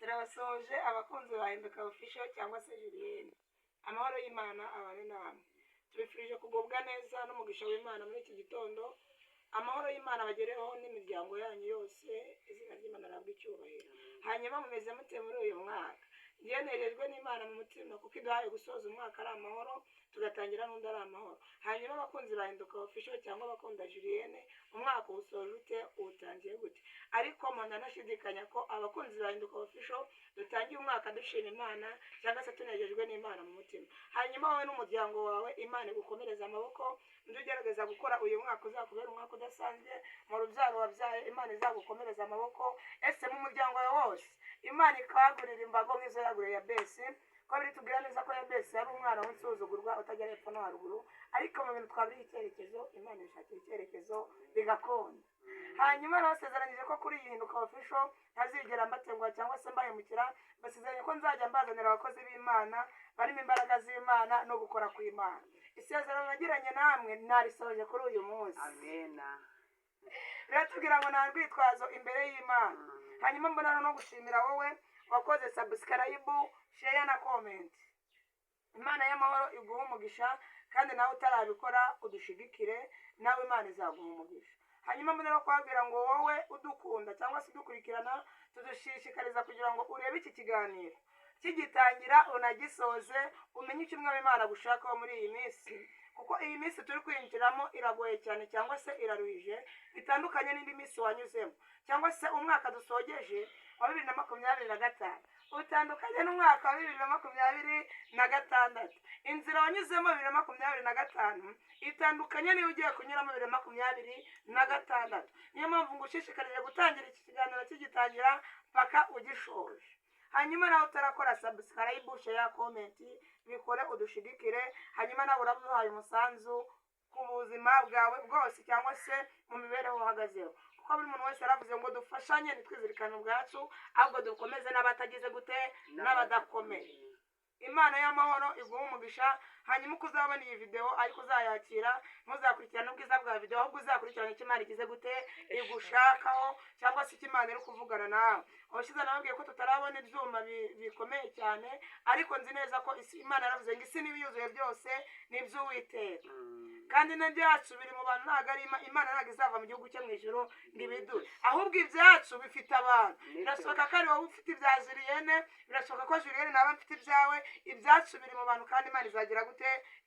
Turabasoje abakunzi ba Hinduka Official cyangwa se Julienne. Amahoro y'Imana abane namwe. Tubifurije kugubwa neza n'umugisha w'Imana muri iki gitondo. Amahoro y'Imana abagereho n'imiryango yanyu yose, izina ry'Imana rihabwe icyubahiro. Hanyuma mumeze mute muri uyu mwaka? Njyewe nejejwe n'Imana mu mutima kuko iduhaye gusoza umwaka ari amahoro, tugatangira n'undi ari amahoro. Hanyuma abakunzi ba Hinduka Official cyangwa abakunda Julienne, umwaka uwusoje ute? Uwutangiye gute? Ariko mpamya ntashidikanya ko abakunzi ba Hinduka Official dutangiye umwaka dushima Imana cyangwa se tunejejwe n'Imana mu mutima. Hanyuma wowe n'umuryango wawe, Imana igukomereze amaboko, ujye ugerageza gukora uyu mwaka uzakubera umwaka udasanzwe mu rubyaro wabyaye, Imana izagukomereze amaboko. Ese mu muryango wawe wose Imana ikagurira imbago nk'izo yaguriye Yabesi, ko biri tubwira neza ko Yabesi yari umwana w'insuzugurwa utagera hepfo no haruguru, ariko mu bintu twaburiye icyerekezo, Imana ibishakira icyerekezo bigakunda. Hanyuma nabasezeranyije ko kuri iyi Hinduka Official ntazigera mbatenguha cyangwa se mbahemukira. Mbasezeranye ko nzajya mbazanira abakozi b'Imana barimo imbaraga z'Imana no gukora kw'Imana. Isezerano nagiranye namwe narisohoje kuri uyu munsi. Amena. Biratubwira ngo nta rwitwazo imbere y'Imana. Hanyuma mbona no gushimira wowe wakoze subscribe, share na comment. Imana y'amahoro iguha umugisha, kandi nawe utarabikora udushigikire, nawe Imana izaguha umugisha. Hanyuma mbona no kubabwira ngo wowe udukunda cyangwa se udukurikirana, tudushishikariza kugira ngo urebe iki kiganiro kigitangira unagisoze, umenye icyo Umwami Imana agushakaho muri iyi minsi, kuko iyi minsi turi kwinjiramo iragoye cyane cyangwa se iraruhije, bitandukanye n'indi minsi wanyuzemo, cyangwa se umwaka dusogeje wa 2025 utandukanye n'umwaka wa 2026. Inzira wanyuzemo 2025 itandukanye n'iyo ugiye kunyuramo 2026. Niyo mpamvu ngushishikarije gutangira iki kiganiro kigitangira mpaka ugishoje. Hanyuma nawe utarakora subscribe, share, comment, bikore udushigikire. Hanyuma nawe uraduhaye umusanzu ku buzima bwawe bwose cyangwa se mu mibereho uhagazeho, kuko buri muntu wese yaravuze ngo dufashanye, ntitwizirikane ubwacu, ahubwo dukomeze n'abatagize gute, n'abadakomeye. Imana y'amahoro iguha umugisha. Hanyuma uko uzabona iyi videwo ariko uzayakira, ntuzakurikirane ubwiza bwa videwo, ahubwo uzakurikirana icyo Imana igize gute, igushakaho, cyangwa se icyo Imana iri kuvugana nawe. Ubushize nababwiye ko tutarabona ibyuma bikomeye cyane, ariko nzi neza ko Imana yaravuze ngo isi n'ibiyuzuye byose ni iby'Uwiteka, kandi n'ibyacu biri mu bantu. Ntabwo ari Imana ntabwo izava mu gihugu cyo mu ijuru ngo ibiduhe, ahubwo ibyacu bifite abantu. Birashoboka ko ari wowe ufite ibya Julienne, birashoboka ko Julienne nawe mfite ibyawe. Ibyacu biri mu bantu, kandi Imana izagira gute?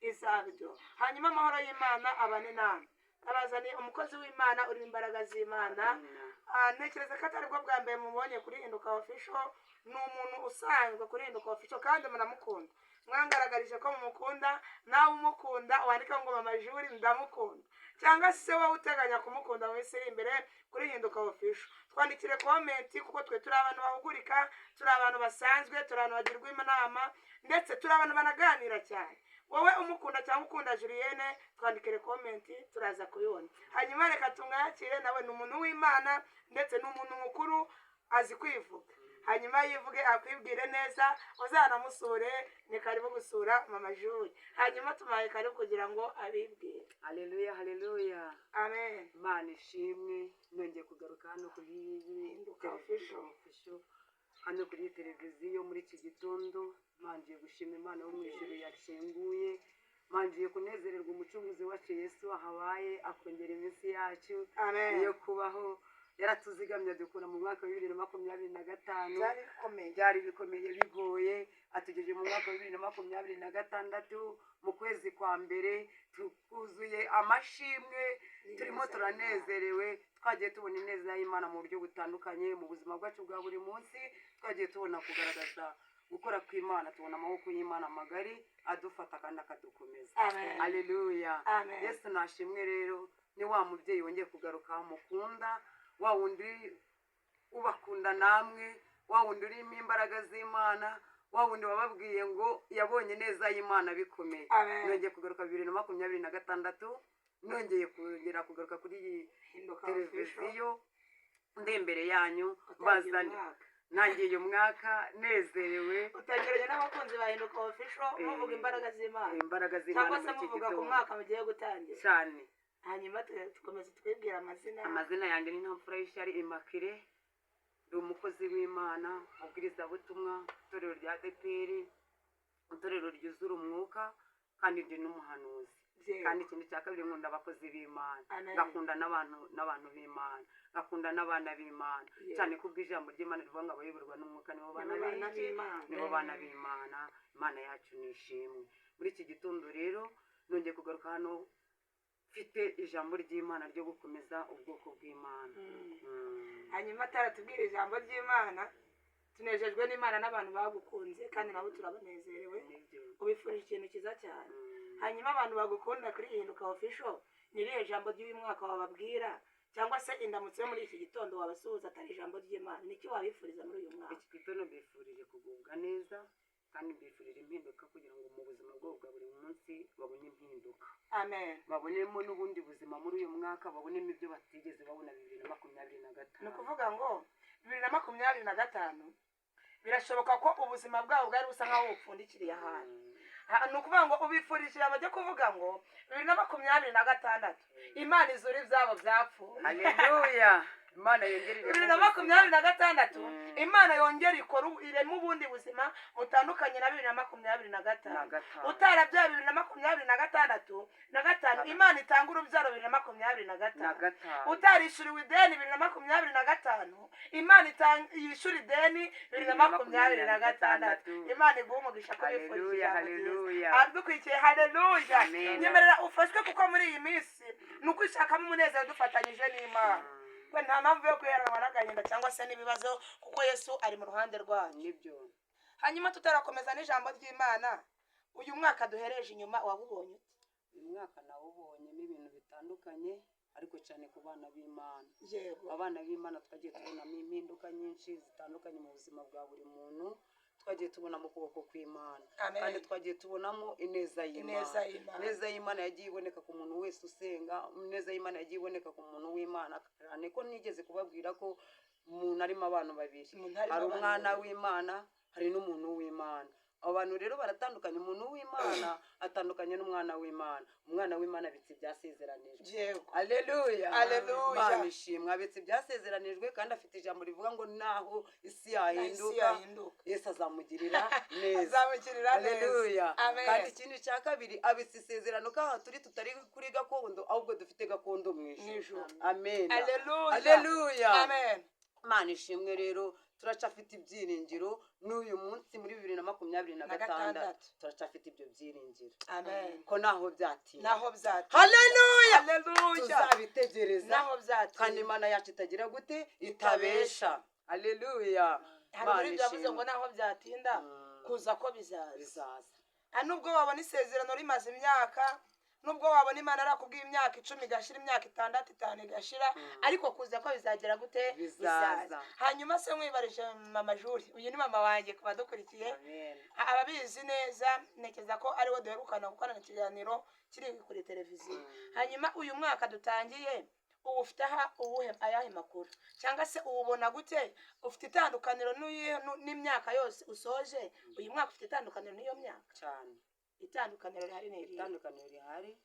Izabiduha. Hanyuma amahoro y'Imana abane namwe. Abazaniye umukozi w'Imana urimo imbaraga z'Imana. Ntekereza ko atari bwo bwa mbere mubonye kuri Hinduka Official. Ni umuntu usanzwe kuri Hinduka Official kandi muramukunda, mwangaragarije ko mumukunda. Nawe umukunda wandika ngo "Mama Juri ndamukunda", cyangwa se wowe uteganya kumukunda mu minsi iri imbere kuri Hinduka Official, twandikire comment, kuko twe turi abantu bahugurika, turi abantu basanzwe, turi abantu bagirwa inama, ndetse turi abantu banaganira cyane. Wowe umukunda cyangwa ukunda Julienne, twandikire comment, turaza kubibona. Hanyuma reka tumwakire, nawe ni umuntu w'Imana ndetse ni umuntu mukuru, azi kwivuga. Hanyuma yivuge, akwibwire neza, uzanamusure. Ni karibu gusura Mama Juri. Hanyuma tumuhaye karibu kugira ngo abibwire. Haleluya, haleluya. Amen. Imana ishimwe, nongeye kugaruka hano kuri Hinduka Official. Official, hano kuri televiziyo muri iki gitondo. Mangiye gushima Imana wo mu ijuru yakinguye, mangiye kunezererwa Umucunguzi wacu Yesu ahabaye akongera iminsi yacu Amen. yo kubaho. Yaratuzigamye dukura mu mwaka wa 2025. Byari bikomeye. Byari bikomeye, bigoye, atugejeje mu mwaka wa 2026 mu kwezi kwa mbere, twuzuye amashimwe, turimo turanezerewe. Twagiye tubona ineza y'Imana mu buryo butandukanye mu buzima bwacu bwa buri munsi. Twagiye tubona kugaragaza gukora kw'Imana, tubona amaboko y'Imana magari adufata kandi akadukomeza. Amen. Aleluya. Amen. Yesu nashimwe. Rero ni wa mubyeyi wongeye kugaruka mukunda, wa wundi ubakunda namwe, wa wundi urimo imbaraga z'Imana, wa wundi wababwiye ngo yabonye neza y'Imana bikomeye. Amen. Nongeye kugaruka 2026, nongeye kongera kugaruka kuri iyi Hinduka Official. televiziyo, ndi imbere yanyu. Utangiye Mbazane umwaka. Ntangiye umwaka nezerewe. Utangiranye n'abakunzi ba Hinduka Official muvuga imbaraga z'Imana. Imbaraga z'Imana Cyangwa se muri iki muvuga ku gitondo. mwaka mugiye gutangira. Cyane. Hanyuma tukomeza twibwira amazina. Amazina yanjye ni Ntamfura y'Ishyari Imakire. Ndi umukozi w'Imana, mubwirizabutumwa, itorero rya ADEPR, itorero ryuzura umwuka, kandi ndi n'umuhanuzi. Kandi ikintu cya kabiri, nkunda abakozi b'Imana. Amen. Ngakunda n'abantu b'Imana, ngakunda n'abana b'Imana, cyane ko ubw'ijambo ry'Imana rivuga ngo abayoborwa n'umwuka nibo bana Nibo bana b'iki? b'Imana. Nibo bana b'Imana. Imana yacu ni ishimwe. Muri iki gitondo rero nongeye kugaruka hano mfite ijambo ry'Imana ryo gukomeza ubwoko bw'Imana. Hanyuma ataratubwira ijambo ry'Imana, tunejejwe n'Imana n'abantu bagukunze, kandi nabo turabanezerewe. Nibyo. Ubifurije ikintu cyiza cyane. Hanyuma abantu bagukunda kuri Hinduka Official, ni irihe jambo ry'uyu mwaka wababwira, cyangwa se indamutso yo muri iki gitondo wabasuhuza atari ijambo ry'Imana? Niki wabifuriza muri uyu mwaka? Iki gitondo mbifurije kugubwa neza, kandi mbifurije impinduka kugira ngo mu buzima bwabo bwa buri munsi babone impinduka, Amen. babonemo n'ubundi buzima muri uyu mwaka, babonemo ibyo batigeze babona 2025. Ni ukuvuga ngo 2025 birashoboka ko ubuzima bwabo bwari busa nk'aho bupfundikiriye ahantu. Ni ukuvuga ngo ubifurije ijambo ryo kuvuga ngo 2026 Imana izura ibyabo byapfuye. Haleluya! Imana yongere ireme 2026 Imana yongera ikora ireme ubundi buzima butandukanye na 2025. Na gatanu. Utarabyaye 2026 na gatanu, Imana itanga urubyaro 2025. Na gatanu. Utarishyuriwe ideni 2025, Imana yishyura ideni 2026. Imana iguha umugisha ko bifurije Haleluya, ijambo ryiza. haleluya. Abadukurikiye, haleluya. Amen. Nyemerera ufashwe, kuko muri iyi minsi ni ukwishakamo umunezero dufatanyije n'Imana. We nta mpamvu yo guheranwa n'agahinda cyangwa se n'ibibazo, kuko Yesu ari mu ruhande rwanyu. Nibyo. Hanyuma tutarakomeza n'ijambo ry'Imana, uyu mwaka duhereje inyuma wawubonye ute? Uyu mwaka nawubonyemo ibintu bitandukanye, ariko cyane ku bana b'Imana. Abana b'Imana twagiye tubonamo impinduka nyinshi zitandukanye mu buzima bwa buri muntu. Twagiye tubonamo ukuboko kw'Imana. Amen. Kandi twagiye tubonamo ineza y'Imana. Ineza y'Imana. Ineza y'Imana yagiye iboneka ku muntu wese usenga. Ineza y'Imana yagiye iboneka ku muntu w'Imana, cyane ko nigeze kubabwira ko umuntu arimo abantu babiri. Umuntu arimo Hari abantu umwana babiri. w'Imana, hari n'umuntu w'Imana. Abo bantu rero baratandukanye. Umuntu w'Imana atandukanye n'umwana w'Imana. Umwana w'Imana abitse ibyasezeranijwe. Aleluya. Aleluya. Imana ishimwe. Abitse ibyasezeranijwe, kandi afite ijambo rivuga ngo naho isi yahinduka, yahinduka, Yesu azamugirira neza. Azamugirira neza. Aleluya. Amen. Kandi ikindi cya kabiri, abitse isezerano ko aha turi tutari kuri gakondo, ahubwo dufite gakondo mu Mu ijuru. ijuru. Amen. Aleluya. Aleluya. Amen. Imana ishimwe. Rero turacyafite ibyiringiro n'uyu munsi muri 2026. Na gatandatu. Turacyafite ibyo byiringiro Amen. ko naho byatinda, Naho byatinda. Haleluya. Haleluya. Tuzabitegereza. Naho byatinda. Kandi Imana yacu itagira gute? Itabesha. Haleluya. Hari Imana muri byavuze ishimwe. ngo naho byatinda, kuza ko bizaza. Bizaza. Nubwo wabona isezerano rimaze imyaka, nubwo wabona Imana arakubwiye imyaka 10 igashira, imyaka 6, 5 igashira, ariko kuza ko bizagera gute? Bizaza. Hanyuma se mwibarije mama Juri, uyu ni mama wanjye ku badukurikiye, Amen. ababizi neza, ntekereza ko ariwe duherukana gukorana ikiganiro kiri kuri televiziyo. Hanyuma uyu mwaka dutangiye, ubu ufite aha uwuhe, ayahe makuru, cyangwa se uwubona gute? Ufite itandukaniro n'imyaka yose usoje? Uyu mwaka ufite itandukaniro n'iyo myaka? Cyane. Itandukaniro rihari ni irihe? Itandukaniro rihari,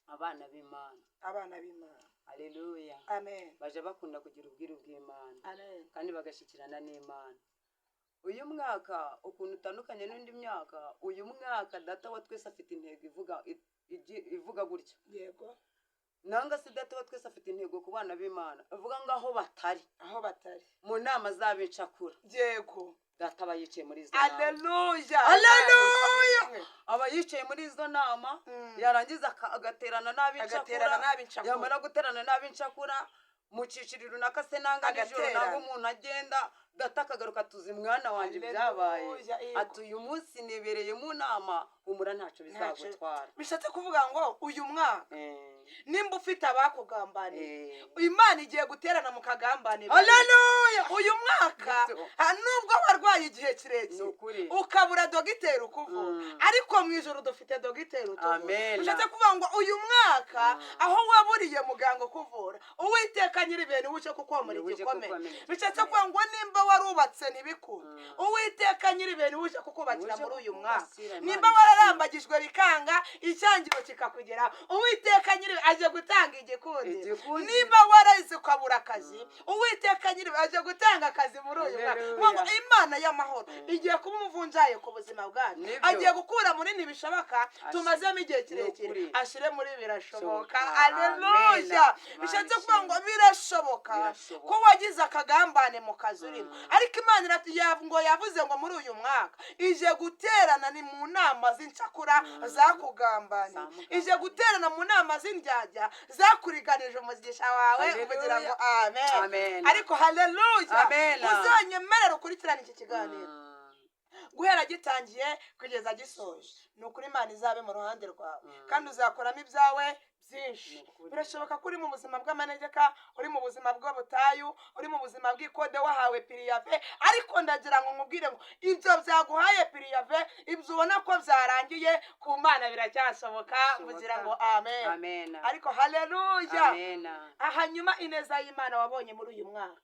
abana b'Imana, Abana b'Imana. Haleluya. Amen. Baje bakunda kugira ubwiru bw'Imana, Amen. kandi bagashyikirana n'Imana. Uyu mwaka ukuntu utandukanye n'indi myaka, uyu mwaka Data wa twese afite intego ivuga gutya, nanga se Data wa twese afite intego ku bana b'Imana ivuga ngo aho batari, Aho batari, mu nama z'abincakura, Data aba yicaye muri izo nama. Aleluya. Haleluya! Aba yicaye muri izo nama, yarangiza agaterana n'ab'incakura, Agaterana n'ab'incakura. yamara guterana n'ab'incakura mu cyiciro runaka se, nanga nijoro, Agaterana. nanga umuntu agenda, Data akagaruka, tuzi mwana wanjye Haleluya, byabaye, yego. ati uyu munsi nibereye mu nama, humura ntacyo bizagutwara. Bishatse kuvuga ngo uyu mwaka, nimba ufite abakugambaniye, Imana igiye guterana mu kagambanire. Haleluya. Uyu mwaka, Nibyo. nubwo warwaye igihe kirekire, Ni ukuri. ukabura dogiteri ukuvura, ariko mu ijoro dufite dogiteri utuvura. Amen. Bishatse kuvuga ngo uyu mwaka, aho waburiye muganga ukuvura, Uwiteka nyir'ibintu wuje kukomora Ni uje igikomere. kukomera. Bishatse kuvuga ngo nimba warubatse ntibikunde, Uwiteka nyir'ibintu wuje kukubakira Uje muri uyu mwaka. kukubakira, Imana Nimba ishimwe. wararambagijwe bikanga, icyangiro kikakugeraho, Uwiteka nyir'ibintu nyiri aje gutanga igikundiro. Igikundiro. Niba warahize ukabura akazi, Uwiteka nyiri aje gutanga akazi muri uyu mwaka. Haleluya. Ngo Imana y'amahoro igiye kuba umuvunjayi ku buzima bwacu. Nibyo. Agiye gukura muri ntibishoboka tumazemo igihe kirekire, Nukuri. ashyire muri birashoboka. Shoboka. Aleluya. Amen. Bishatse kuvuga ngo birashoboka Birashoboka. ko wagize akagambane mu kazi urimo, ariko Imana ngo yavuze ngo muri uyu mwaka ije guterana ni mu nama z'incakura zakugambaniye, Zamugambaniye. ije guterana mu nama z'indyarya zakuriganije umugisha wawe. Haleluya. Kugira ngo amen. Amen. Ariko haleluya. Amen. Uzanyemerere ukurikirane iki kiganiro guhera gitangiye kugeza gisoje. Ni ukuri Imana izabe mu ruhande rwawe, kandi uzakoramo ibyawe byinshi. Ni ukuri. Birashoboka ko uri mu buzima bw'amanegeka, uri mu buzima bw'ubutayu, uri mu buzima bw'ikode, wahawe préavis, ariko ndagira ngo nkubwire ngo ibyo byaguhaye préavis, ibyo ubona ko byarangiye, ku Mana biracyashoboka. Bishoboka. Kugira ngo amen. Amen. Ariko haleluya. Amen. Hanyuma ineza y'Imana wabonye muri uyu mwaka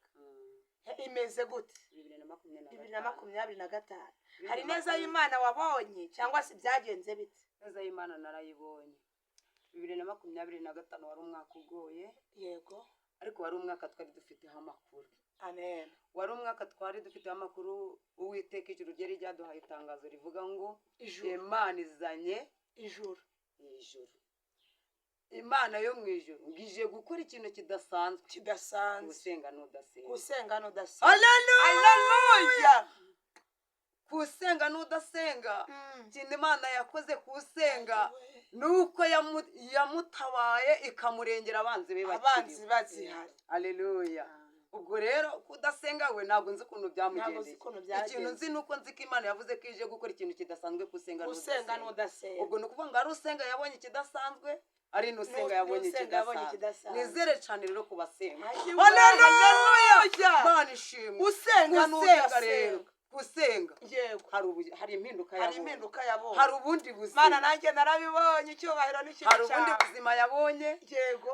imeze gute? 2025. 2025, hari ineza y'Imana wabonye cyangwa se byagenze bite? Ineza y'Imana narayibonye. 2025 wari umwaka ugoye, ariko wari umwaka twari dufiteho amakuru. Amen. Wari umwaka twari dufiteho amakuru. Uwiteka ijuru ryari ryaduhaye itangazo rivuga ngo Ijuru. Imana izanye Ijuru. ijuru, Imana yo mu ijuru ngo ije gukora ikintu kidasanzwe. Kidasanzwe. Gusenga n'udasenga. Gusenga n'udasenga. Haleluya. Haleluya. Kusenga n'udasenga, ikintu Imana yakoze kusenga ni uko yamutabaye ikamurengera abanzi be Abanzi bakiriho. bazihari. Aleluya. Ubwo rero kudasenga we, ntabwo nzi ukuntu Ntabwo byamugendeye. uzi ukuntu byagenze. Ikintu nzi ni uko nzi ko Imana yavuze ko ije gukora ikintu kidasanzwe kusenga Gusenga n'udasenga. n'udasenga. Ubwo ni ukuvuga ngo ari usenga yabonye ikidasanzwe, ari n'usenga yabonye N'usenga yabonye ikidasanzwe. ikidasanzwe. Nizere cyane rero ku basenga. Haleluya. Imana ishimwe. Usenga Gusenga rero, n'udasenga. gusenga, hari impinduka Hari yabonye. impinduka yabonye. Hari ubundi buzima. Mana, nanjye narabibonye, icyubahiro n'ikintu Hari ubundi cyawe. buzima yabonye.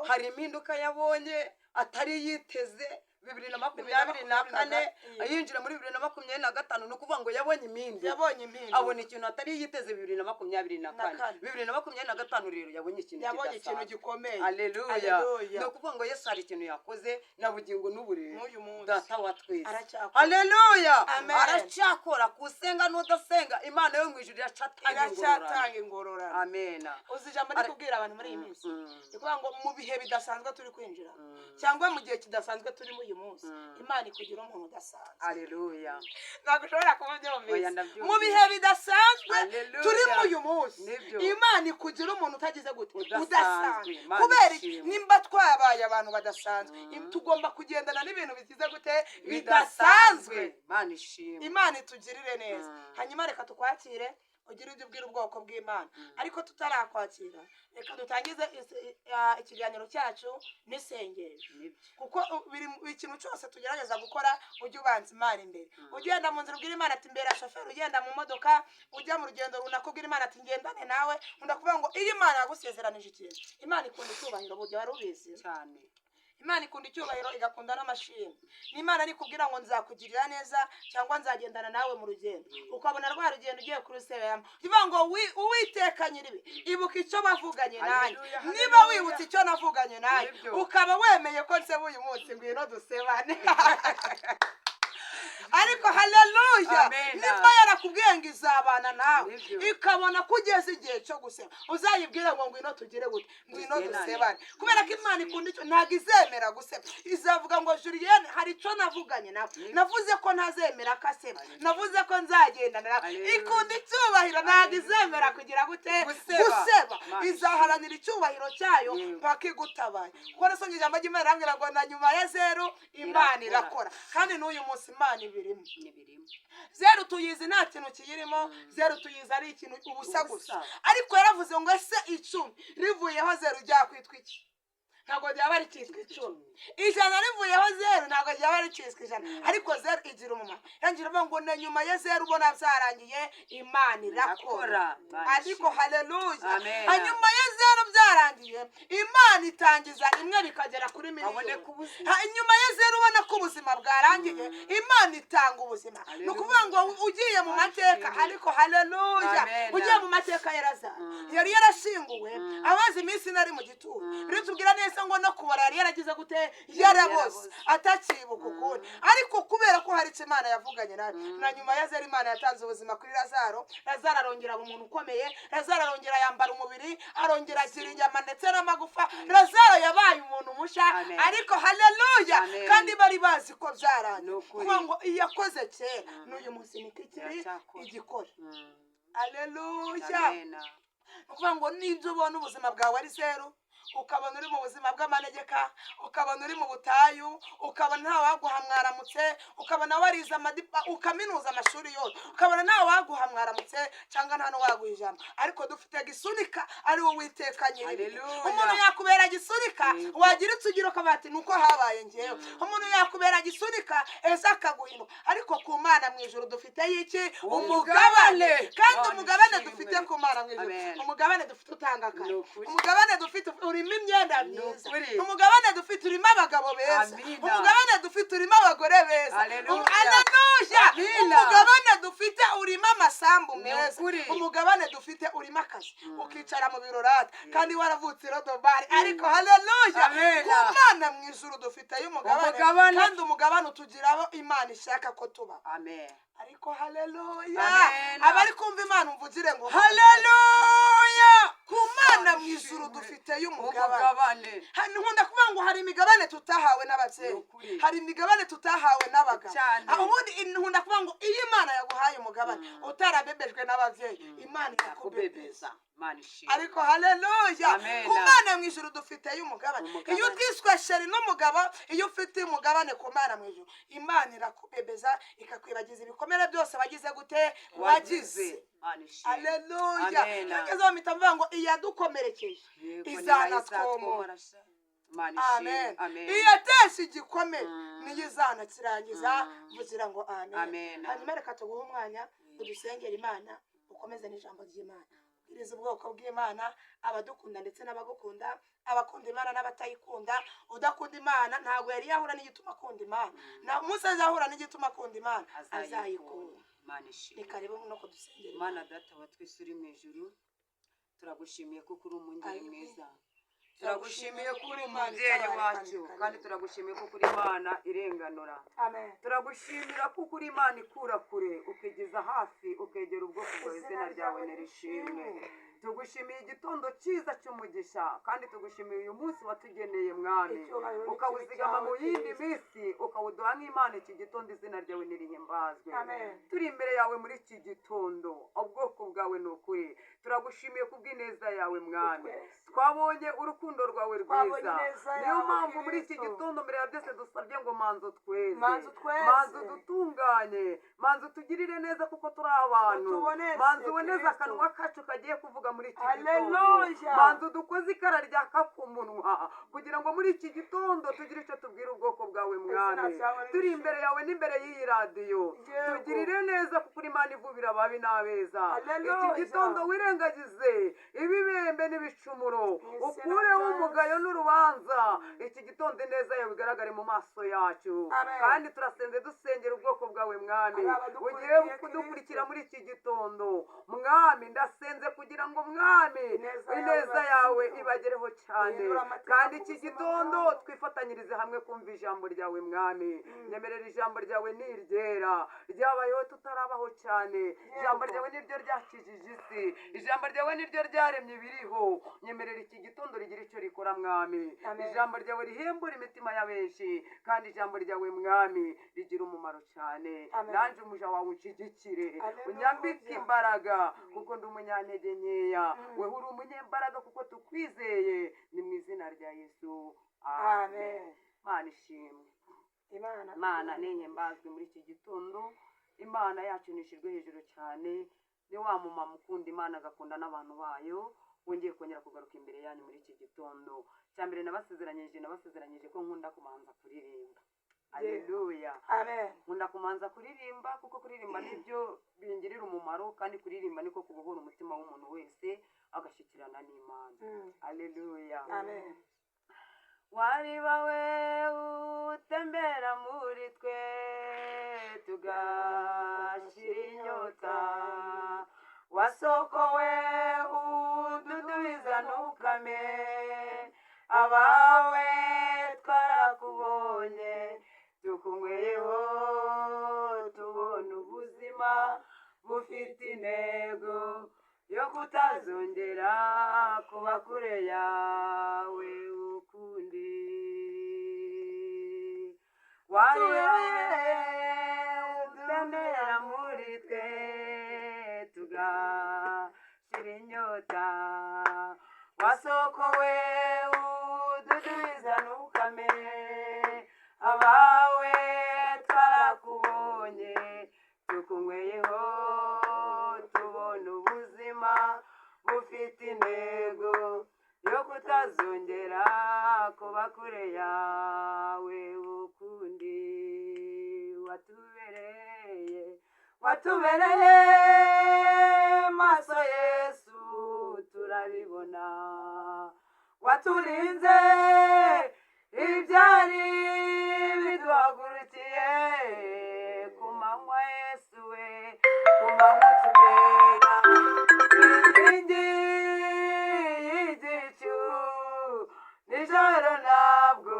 Hari impinduka yabonye atari yiteze 2024, yinjira muri 2025. Ni ukuvuga ngo yabonye impinduka. Yabonye impinduka. Abona ikintu atari yiteze 2024. Na kane. 2025 rero yabonye ikintu Yabonye ikintu kidasanzwe. gikomeye. Aleluya. Haleluya. Ni ukuvuga ngo Yesu hari ikintu yakoze na bugingo n'uburere. N'uyu munsi. Data wa twese Aracyakora. Haleluya. Amen. Aracyakora. Kusenga n'udasenga, Imana yo mu ijuru iracatanga ingororano. Iracyatanga ingororano. Amena. Uzi ijambo ndi kubwira abantu muri iyi minsi? Ni ukuvuga ngo mu bihe bidasanzwe turi kwinjira, cyangwa mu gihe kidasanzwe turimo uyu munsi, Imana ikugira umuntu udasanzwe. Aleluya. Ntabwo ushobora kuba ubyumvise. Oya, ndabyumvise. Mu bihe bidasanzwe Haleluya. turimo uyu munsi, Nibyo. Imana ikugira umuntu utagize gute? Udasanzwe. Udasanzwe. Imana Kubera iki? ishimwe. Nimba twabaye abantu badasanzwe, tugomba kugendana n'ibintu bigize gute? Bidasanzwe. Imana ishimwe. Imana itugirire neza. Hanyuma reka tukwakire, ugire ibyo ubwira ubwoko bw'Imana. Ariko tutarakwakira, reka dutangize ikiganiro cyacu n'isengesho. Nibyo. Kuko buri ikintu cyose tugerageza gukora, ujye ubanza Imana imbere. Ugenda mu nzira, ubwira Imana ati mbera shoferi. Ugenda mu modoka, ujya mu rugendo runaka, ubwira Imana ati ngendane nawe. Nkunda kuvuga ngo iyo Imana yagusezeranije ikintu, Imana ikunda icyubahiro. Burya wari ubizi? Cyane. Imana ikunda icyubahiro, igakunda n'amashimwe. N'Imana nikubwira ngo nzakugirira neza cyangwa nzagendana nawe mu rugendo, ukabona rwa rugendo ugiye kuruseberamo, uvuga ngo "Uwiteka nyiribi, ibuka icyo bavuganye nanjye." Haleluya, Niba haleluya. wibutse icyo navuganye nanjye, Nibyo. ukaba wemeye ko nseba uyu munsi, ngwino dusebane. Ariko haleluya. Amen. Nimba yarakubwiye ngo izabana nawe, Nibyo. ikabona ko ugeze igihe cyo guseba, uzayibwire ngo ngwino tugire gute? Ngwino Dusenane. dusebane. Kubera ko Imana ikunda icyo, ntabwo izemera guseba. Izavuga ngo Julienne, hari icyo navuganye nawe, navuze ko ntazemera ko aseba, navuze ko nzagendana nawe. Haleluya. Ikunda icyubahiro, ntabwo izemera kugira gute? Guseba. Guseba. Imana Izaharanira icyubahiro cyayo Yego. mpaka igutabaye. Kuko nasomye ijambo ry'Imana irambwira ngo na nyuma ya zeru Imana Irakora. irakora. Kandi n'uyu munsi Imana ibirimo. N'ibirimo. Zeru tuyizi nta kintu kiyirimo, zeru tuyizi ari ikintu ubusa gusa. Ubusa. Ariko yaravuze ngo ese 10 rivuyeho zeru ryakwitwa iki? ntabwo ryaba rikitwa 10. 100 rivuyeho zeru ntabwo ryaba rikitwa 100, ariko zeru igira umumaro. Yangira avuga ngo na nyuma ya zeru ubona byarangiye, Imana irakora. Ariko haleluya, hanyuma ya zeru byarangiye, Imana itangiza rimwe bikagera kuri miliyoni. Nyuma ya zeru ubona ko ubuzima bwarangiye, Imana itanga ubuzima. Ni ukuvuga ngo ugiye mu mateka, ariko haleluya, ugiye mu mateka ya Lazaro, yari yarashyinguwe amaze iminsi nari mu gituro. Bitubwira neza ngo no kubara yari yaragize gute? Yaraboze, atakibuka ukundi. Ariko kubera ko hari icyo Imana yavuganye nawe, na nyuma ya zeru Imana yatanze ubuzima kuri Lazaro. Lazaro arongera aba umuntu ukomeye, Lazaro arongera yambara umubiri, arongera agira inyama ndetse n'amagufa. Lazaro yabaye umuntu mushya. Ariko haleluya, kandi bari bazi ko byarangiye. Kuvuga ngo iyakoze kera n'uyu munsi niko ikiri igikora. Haleluya. Ukuvuga ngo n'ibyo ubona ubuzima bwawe ari zeru, ukabona uri mu buzima bw'amanegeka, ukabona uri mu butayu, ukabona nta waguha mwaramutse, ukabona warize ukaminuza amashuri yose, ukabona nta waguha mwaramutse cyangwa nta n'uwaguha ijambo. Ariko dufite gisunika ari wowe Uwiteka nyir'ibintu. Umuntu yakubera gisunika, wagira icyo ugira ukavuga ati nuko habaye ngewe. Umuntu yakubera gisunika ese akaguhinduka. Ariko ku Mana mu ijuru dufite iki? Umugabane. Kandi umugabane dufite ku Mana mu ijuru, umugabane dufite utanga akazi, umugabane dufite urimo imyenda myiza, umugabane dufite urimo abagabo beza, umugabane dufite urimo abagore beza. Haleluya. Umugabane dufite urimo amasambu meza, umugabane dufite urimo akazi, ukicara mu birorata kandi waravutse irodobari. Ariko haleluya, ku Mana mu ijuru dufiteyo umugabane, kandi umugabane utugiraho Imana ishaka ko tuba. Ariko haleluya, abari kumva Imana umvugire ngo haleluya. Ku Mana mu ijuru dufiteyo umugabane. Nkunda kuvuga ngo hari imigabane tutahawe n'ababyeyi, hari imigabane tutahawe n'abagabo. Ubundi nkunda kuvuga ngo iyo Imana yaguhaye umugabane utarabebejwe n'ababyeyi, Imana irakubebeza. Ariko haleluya, ku Mana mu ijuru dufiteyo umugabane. Iyo utwiswe sheri n'umugabo, iyo ufite umugabane ku Mana mu ijuru, Imana irakubebeza ikakwibagiza ibikomere byose wagize gute? Wagize. Haleluya. Ngezeho mpita mvuga ngo iyadukomerekeje izanatwomora. Amen. Iyatesha igikomere niyo izanakirangiza. Mvugira ngo amen. Hanyuma reka tuguhe umwanya udusengera Imana, ukomeze n'ijambo ry'Imana, ubwiriza ubwoko bw'Imana, abadukunda ndetse n'abagukunda, abakunda Imana n'abatayikunda. Udakunda Imana ntabwo yari yahura n'igituma akunda Imana. Umunsi azahura n'igituma akunda Imana azayikunda. Reka rero no kudusengera Imana. Data wa twese uri mu ijuru, turagushimiye kuko uri umungeri mwiza, turagushimiye ko uri umubyeyi wacu, kandi turagushimiye ko uri Imana irenganura. Turagushimira kuko uri Imana ikura kure ukigeza hafi, ukegera ubwoko bwawe. Izina ryawe nirishimwe. Tugushimiye igitondo cyiza cy'umugisha, kandi tugushimiye uyu munsi watugeneye Mwami, ukawuzigama mu yindi minsi, ukawuduha nk'Imana iki gitondo. Izina ryawe nirihimbazwe. Turi imbere yawe muri iki gitondo, ubwoko bwawe ni ukuri. Turagushimiye kubw'ineza yawe Mwami, twabonye urukundo rwawe rwiza. Niyo mpamvu muri iki gitondo mbere ya byose dusabye ngo manza utweze, manza udutunganye, manza utugirire neza kuko turi abantu, manza uboneze akanwa kacu kagiye kuvuga muri iki gitondo, manza udukoze ikara ryaka ku munwa kugira ngo muri iki gitondo tugire icyo tubwira ubwoko bwawe Mwami. Turi imbere yawe n'imbere y'iyi radiyo, tugirire neza kuko uri Imana ivubira ababi n'abeza. Iki gitondo wirengagize ibibembe n'ibicumuro, ukureho umugayo n'urubanza. Iki gitondo ineza yawe igaragare mu maso yacu. Kandi turasenze dusengera ubwoko bwawe Mwami ugiye kudukurikira muri iki gitondo. Mwami, ndasenze kugira ngo Mwami ineza yawe ibagereho cyane, kandi iki gitondo twifatanyirize hamwe kumva ijambo ryawe Mwami. Nyemerera, ijambo ryawe ni iryera, ryabayeho tutarabaho cyane. Ijambo ryawe niryo ryakijije isi, ijambo ryawe niryo ryaremye ibiriho. Nyemerera iki gitondo rigira icyo rikora Mwami. Ijambo ryawe rihembura imitima ya benshi, kandi ijambo ryawe Mwami rigira umumaro cyane. Nanjye umuja wawe unshyigikire, unyambike imbaraga kuko ndi umunyantege nkeya, weho uri umunyembaraga kuko tukwizeye. Ni mu izina rya Yesu, amen. Imana ishimwe, Imana nihimbazwe muri iki gitondo. Imana yacu nishirwe hejuru cyane. Ni wa mumama ukunda Imana agakunda n'abantu bayo. Wongeye kongera kugaruka imbere yanyu muri iki gitondo. Cya mbere nabasezeranyije ko nkunda kumanza kuririmba. Aleluya. Amen. Nkunda kumanza kuririmba kuko kuririmba nibyo bingirira umumaro, kandi kuririmba niko kubohora umutima w'umuntu wese agashyikirana n'Imana. Aleluya. Amen. Wariba we utembera muri twe tugashira inyota, wasoko we ududubiza ntukame, abawe twarakubonye tukunyweyeho tubona ubuzima bufite intego yo kutazongera kuba kure yawe ukundi. Wariba utembera muri twe tugashira inyota, wasoko we ududubiza ntukame, abawe twarakubonye tukunyweyeho tubona ubuzima bufite intego yo kutazongera kuba kure yawe ukundi. Watubereye maso Yesu turabibona, waturinze ibyari biduhagurukiye ku manywa Yesu we, ku manywa tubera inkingi y'igicu, nijoro ntabwo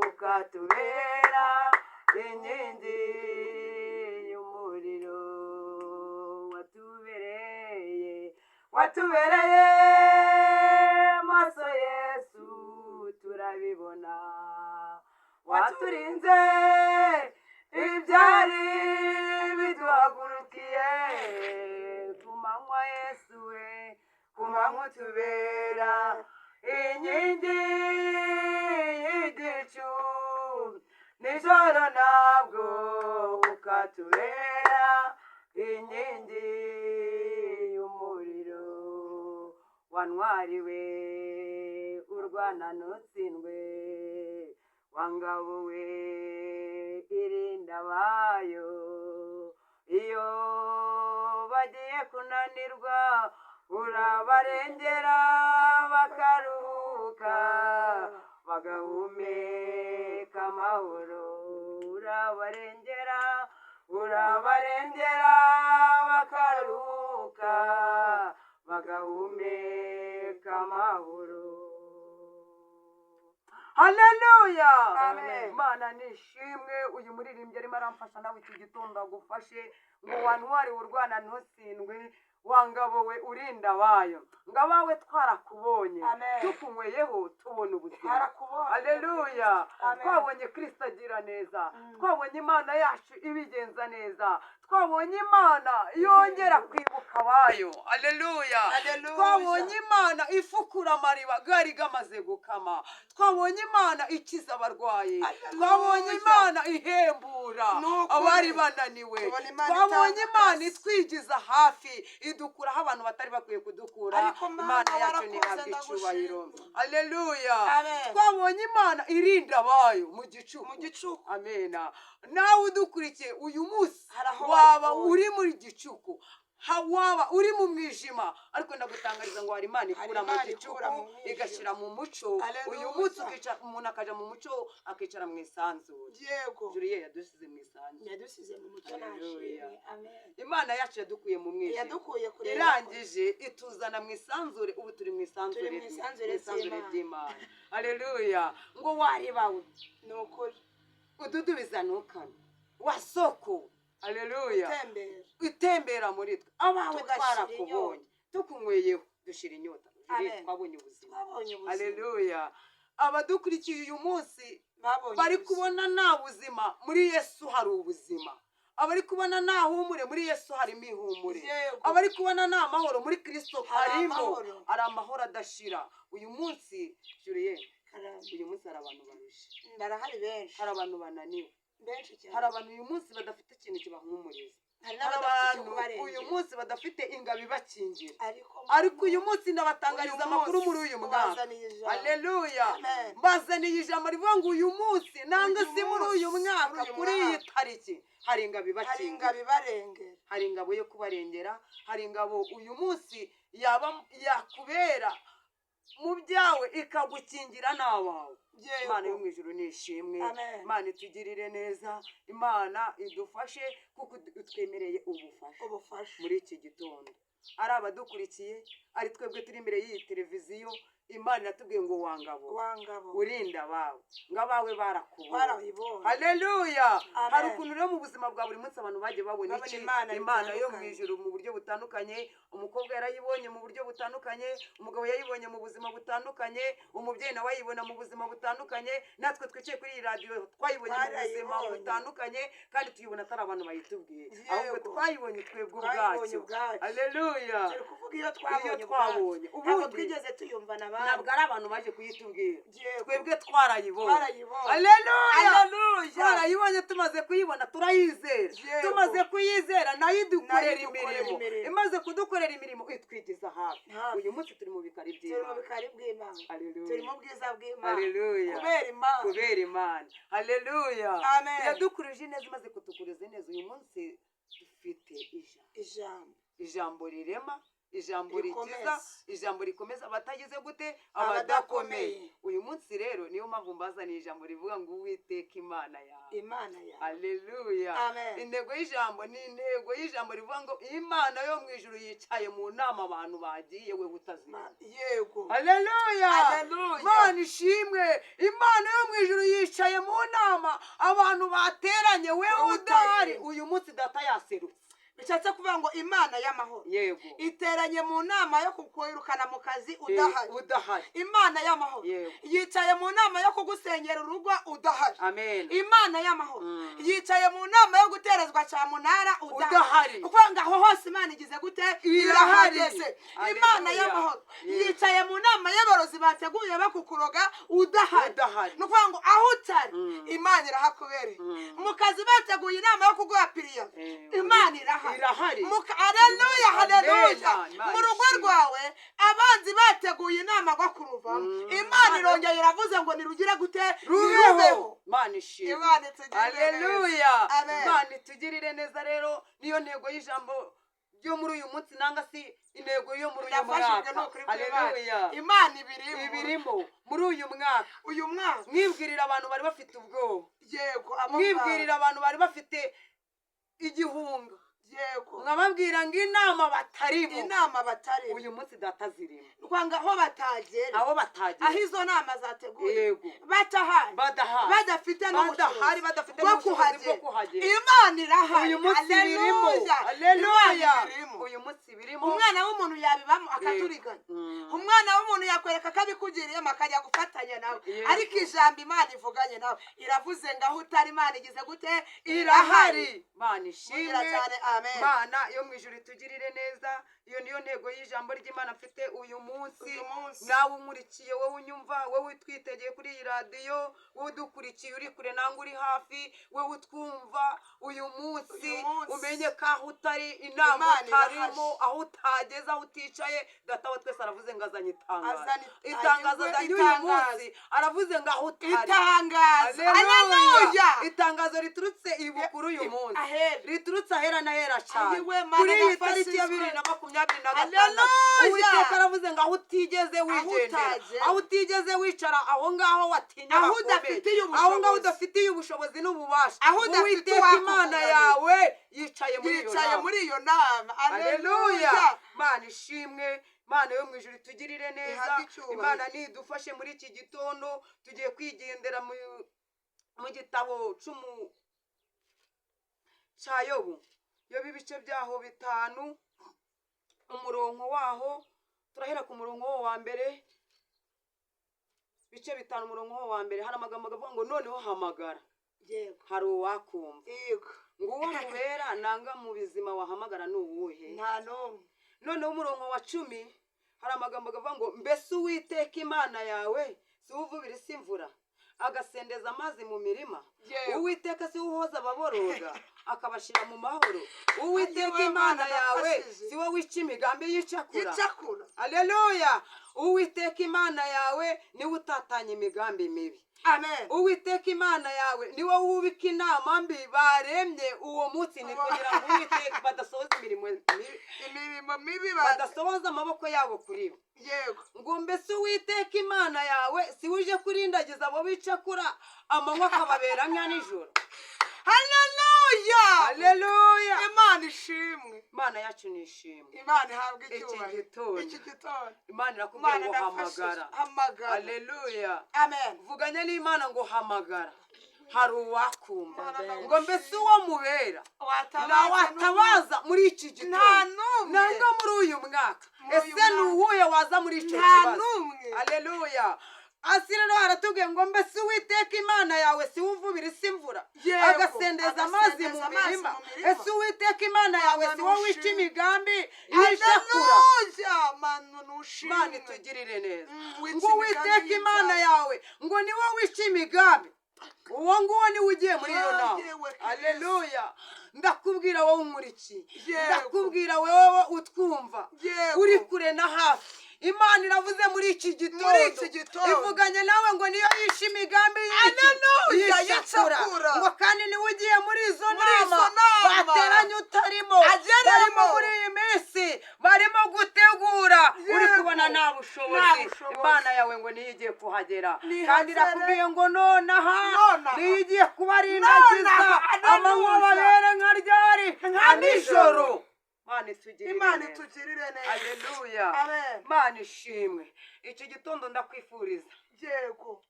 ukatubera inkingi y'umuriro. Watubereye maso Yesu turabibona, waturinze ibyari biduhagurukiye ku manywa Yesu we, ku manywa utubera inkingi y'igicu, nijoro ntabwo ukatubera inkingi y'umuriro. Wantwariwe urwana ntutsindwe, wangabo we irinda abayo, iyo bagiye kunanirwa urabarengera bakaruhuka bagahumeka amahoro, urabarengera bakaruhuka bagahumeka amahoro. Haleluya. Amen. Imana nishimwe. Uyu muririmbyi arimo aramfasha, nawe iki gitondo agufashe ngo wantware urwana ntutsindwe, wangabo we urinda abayo, ngo abawe twarakubonye Amen. tukunyweyeho tubona ubuzima. Twarakubonye. Haleluya. Amen. Twabonye Kristo agira neza, twabonye Imana yacu ibigenza neza, twabonye Imana yongera kwibuka abayo. Haleluya. Haleluya. Twabonye Imana ifukura amariba gari gamaze gukama, twabonye Imana ikiza abarwayi, Haleluya. twabonye Imana ihembura Ni ukuri. abari bananiwe, Tubona Imana twabonye itanga Imana akazi. itwigiza hafi, idukuraho abantu batari bakwiye kudukura. Ariko Mana, Imana yacu warakoze, ntihabwe icyubahiro. ndagushimye. Haleluya. Amen. Twabonye Imana irinda abayo mu gicuku. Mu gicuku. Amena. Nawe udukurikiye uyu munsi, Hari aho waba wayibonye. uri muri gicuku, waba uri mu mwijima, ariko ndagutangariza ngo hari Imana Hari ikura mu Imana gicuku ikura mu mwijima. igashyira mu muco. Haleluya. Uyu munsi ukicara, umuntu akaja mu muco, akicara mu isanzure. Yego. Juliet yadusize mu isanzure. Yadusize mu mucyo. Haleluya. Nashimwe. Amen. Imana yacu yadukuye mu mwijima, Yadukuye kure. irangije ituzana mu isanzure. Ubu turi mu isanzure, Turi mu isanzure mu isanzure ry'Imana. ry'Imana. Haleluya. Ngo waribawe Ni ukuri. ududubiza ntukame, wasoko. Haleluya. Utembera. Itembera muri twe, abawe Tugashira twarakubonye tukunyweyeho dushira inyota. Juliet, Amen. twabonye ubuzima. Twabonye ubuzima. Haleluya. Abadukurikiye uyu munsi Babonye bari ubuzima. kubona nta buzima, muri Yesu hari ubuzima. Abari kubona nta humure, muri Yesu harimo ihumure. Yego. Abari kubona nta mahoro, muri Kristo Hari harimo amahoro. hari amahoro adashira. Uyu munsi Juliet, Karame. uyu munsi hari abantu barushe, Barahari benshi. hari abantu bananiwe, Benshi cyane. hari abantu uyu munsi badafite ikintu kibahumuriza. Hari Hari n'abadafite icyo abantu uyu kubarengera. munsi badafite ingabo ibakingira, Ariko ariko uyu munsi ndabatangariza Uyu amakuru munsi muri uyu mwaka. ubazaniye ijambo. Haleluya. Amen. Mbazaniye ijambo rivuga ngo uyu munsi, nanga Uyu si muri uyu munsi, mwaka, muri uyu kuri iyi mwaka. tariki hari ingabo Hari ibakingira. ingabo ibarengera. Hari ingabo yo kubarengera. Hari ingabo uyu munsi yaba yakubera mu byawe, ikagukingira n'abawe. Imana yo mu ijuru ni ishimwe. Amen. Imana itugirire neza, Imana idufashe kuko itwemereye ubufasha Ubufasha. muri iki gitondo. Ari abadukurikiye, ari twebwe turi imbere y'iyi televiziyo, Imana iratubwiye ngo wangabo Wangabo urinda abawe, ngo abawe barakubonye. Barabibonye. Haleluya. Amen. Hari ukuntu rero mu buzima bwa buri munsi abantu bagiye babona Babona iki? Imana Imana yo mu bitandukanye. ijuru mu buryo butandukanye. Umukobwa yarayibonye mu buryo butandukanye, umugabo yayibonye mu buzima butandukanye, umubyeyi nawe ayibona mu buzima butandukanye. Natwe twicaye kuri iyi radiyo twayibonye mu buzima Twarayibonye. butandukanye, kandi tuyibona atari abantu bayitubwiye, Yego. ahubwo twayibonye twebwe Twayibonye ubwacu. ubwacu. Haleluya. Turi kuvuga iyo twabonye Iyo twabonye. ubwacu. Ntabwo Ubundi twigeze tuyumva n'abandi. ntabwo ari abantu baje kuyitubwira. Yego. Twebwe twarayibonye. Twarayibonye. Haleluya. Haleluya. Twarayibonye, tumaze kuyibona turayizera. Yego. Tumaze kuyizera nayo idukorera Nayo idukorera imirimo. imirimo. Imaze kudukorera imirimo itwigiza hafi. Hafi. Uyu munsi turi mu bikari Turi mu by'Imana. bikari bw'Imana. Haleluya. Turi mu bwiza bw'Imana. Haleluya. Kubera Imana. Kubera Imana. Haleluya. Amen. Yadukurije neza. Imaze kutukuriza neza, uyu munsi dufite ijambo. Ijambo. Ijambo rirema, ijambo rikiza, Rikomeza. ijambo rikomeza abatagize gute? Abadakomeye. Abadakomeye. Uyu munsi rero niyo mpamvu mbazaniye ijambo rivuga ngo Uwiteka Imana yawe. Imana yawe. Haleluya. Amen. Intego y'ijambo ni intego y'ijambo rivuga ngo Imana yo mu ijuru yicaye mu nama abantu bagiye, we utazima. Yego. Haleluya. Haleluya. Imana ishimwe. Imana yo mu ijuru yicaye mu nama abantu bateranye, we Wowe udahari. utari. Uyu munsi Data yaserutse. Bishatse kuvuga ngo Imana y'amahoro Yego. iteranye mu nama yo kukwirukana mu kazi udahari. Udahari. Imana y'amahoro Yego. yicaye mu nama yo kugusenyera urugo udahari. Amen. Imana y'amahoro yicaye mu nama yo guterezwa cyamunara udahari. Udahari. Ukuvuga ngo aho hose Imana igize gute? Irahari. Irahageze. Haleluya. Imana y'amahoro Yego. yicaye mu nama y'abarozi bateguye bakukuroga udahari. Udahari. Ni ukuvuga ngo aho utari, Imana irahakubereye. Mu kazi bateguye inama yo kuguha piriya, Imana irahari. Irahari. Haleluya, haleluya. Amen. Imana Mu rugo ishimwe. rwawe abanzi bateguye inama ngo kuruvamo, Imana irongeye iravuze ngo nirugire gute? Rubeho. Nirubeho. Imana ishimwe. Imana itugirire neza. Haleluya. Amen. Imana itugirire neza. Rero niyo ntego y'ijambo ryo muri uyu munsi, nanga si intego yo muri uyu Ndafashijwe mwaka. n'ukuri kw'Imana. Haleluya. Imana ibirimo. Ibirimo muri uyu mwaka. Uyu mwaka. Mwibwirira abantu bari bafite ubwoba. Yego, abo Mwibwirira abantu bari bafite igihunga. Yego. Nkababwira ngo inama batarimo, Inama batarimo, uyu munsi Data zirimo. Rwanga aho batagera. Aho batagera. Aho izo nama zateguye, Yego. batahari, Badahari. badafite Badahari, n'ubushobozi badafite bwo n'ubushobozi bwo kuhagera, kuhagera. Imana irahari. Uyu munsi birimo. Haleluya. Haleluya. Imana ibirimo. Uyu munsi birimo. Umwana w'umuntu yabibamo akaturiganya. Umwana w'umuntu yakwereka ko abikugiriyemo akajya gufatanya nawe. Yego. Ariko ijambo Imana ivuganye nawe iravuze ngo aho utari, Imana igize gute? Irahari. Imana ishimwe. Mugira cyane, amen. Imana yo mu ijuru itugirire neza. Iyo niyo ntego y'ijambo ry'Imana mfite uyu munsi. Uyu munsi. Nawe unkurikiye, wowe unyumva, wowe utwitegeye kuri iyi radiyo, wowe udukurikiye uri kure nangwa uri hafi, wowe utwumva uyu munsi, Uyu munsi. umenye ko aho utari, inama Imana utarimo, irahari. aho utageze, aho uticaye, Data wa twese aravuze ngo azanye itangazo. Azanye Itangazo azanye uyu itangazo. munsi, aravuze ngo aho utari. Itangazo. Haleluya. Haleluya. Itangazo riturutse ibukuru uyu munsi, Ahera. riturutse ahera n'ahera cyane, Ayiwe, Mana, kuri iyi tariki ya ndafashijwe. 2026. Haleluya. Uwiteka aravuze ngo aho utigeze wigendera, utagera. aho utigeze wicara, aho ngaho watinya Aho bakomeye, udafitiye aho ngaho ubushobozi. udafitiye ubushobozi n'ububasha, Aho udafite Uwiteka Imana uwakuvuganira. yawe yicaye muri iyo Yicaye nama. muri iyo nama. Haleluya. Haleluya. Imana ishimwe. Imana yo mu ijuru itugirire neza. Ihabwe icyubahiro. Imana nidufashe muri iki gitondo. Tugiye kwigendera mu gitabo cya Yobu. Yobu ibice byaho 5, umurongo waho turahera ku murongo wo wa mbere. Ibice 5, umurongo wo wa mbere, hari amagambo avuga ngo noneho hamagara, Yego. hari uwakumva. Yego. Ngo uwo mubera nanga mu bizima wahamagara ni uwuhe? Nta n'umwe. Noneho umurongo wa 10 hari amagambo avuga ngo mbese Uwiteka Imana yawe si we uvubira isi imvura, Agasendeza amazi mu mirima. Yego. Uwiteka si we uhoza ababoroga, akabashyira mu mahoro. Uwiteka Ayiwe, Imana Mana, yawe ndafashije. si we wica imigambi y'icakura. Yicakura. Aleluya! Uwiteka Imana yawe niwe utatanya imigambi mibi. Amen. Uwiteka Imana yawe niwe wubika inama mbi baremye uwo munsi, ni kugira ngo Uwiteka badasohoza imirimo mibi, Imirimo mibi badasohoza amaboko yabo kuri bo. Ngo mbese Uwiteka Imana yawe si we uje kurindagiza abo bicakura, amanywa akababera nka nijoro? Haleluya. Aleluya! Imana ishimwe. Imana yacu ni ishimwe. Imana ihabwa Iki icyubahiro. gitondo. Iki gitondo. Imana irakubwira Imana ngo ndafashije. hamagara. Hamagara. Aleluya! Amen. Vuganye n'Imana ngo hamagara, hari uwakumva. Imana. Ngo mbese uwo mubera Watabaza. watabaza muri iki Nta gitondo n'umwe. nanga muri uyu mwaka, Muri uyu ese ni mwaka. uwuhe waza muri icyo Nta kibazo? n'umwe. Aleluya! Asi rero aratubwiye ngo mbese Uwiteka Imana yawe si we uvubira isi imvura, agasendeza amazi mu Agasendeza amazi mirima? mu mirima. Ese Uwiteka Imana yawe si wowe wica Nushimwe. imigambi y'ishakura? Haleluya, Mana nushimwe. Imana itugirire neza. Wica Ngo Uwiteka imigambi Imana y'ibyaha. yawe ngo ni wowe wica imigambi, uwo nguwo niwe ugiye muri iyo nama. Yewe Kristo. Aleluya! Ndakubwira wowe unkurikiye, ndakubwira wowe utwumva, uri kure na hafi, Imana iravuze muri iki Muri gitondo, iki gitondo. ivuganye nawe ngo niyo yishe imigambi y'iki Haleluya, y'icakura. y'icakura. Ngo kandi niwe ugiye muri izo Muri izo nama nama. bateranye utarimo. Ageremo. Barimo muri iyi minsi barimo gutegura, uri kubona nta Nta bushobozi. bushobozi. Imana yawe ngo niyo igiye kuhagera, Nihagere. kandi irakubwiye ngo nonaha Nonaha. niyo igiye kubarindagiza, Nonaha, haleluya. amanywa babere nka ryari? Nka nijoro. Imana itugirire Imana neza. itugirire neza. Aleluya! Amen. Imana ishimwe. Iki gitondo ndakwifuriza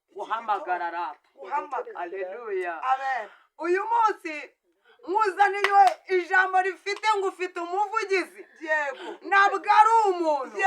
guhamagara rata. Guhamagara. Aleluya! Amen. Uyu munsi nkuzaniye ijambo rifite ngo ufite umuvugizi. Ntabwo ari umuntu.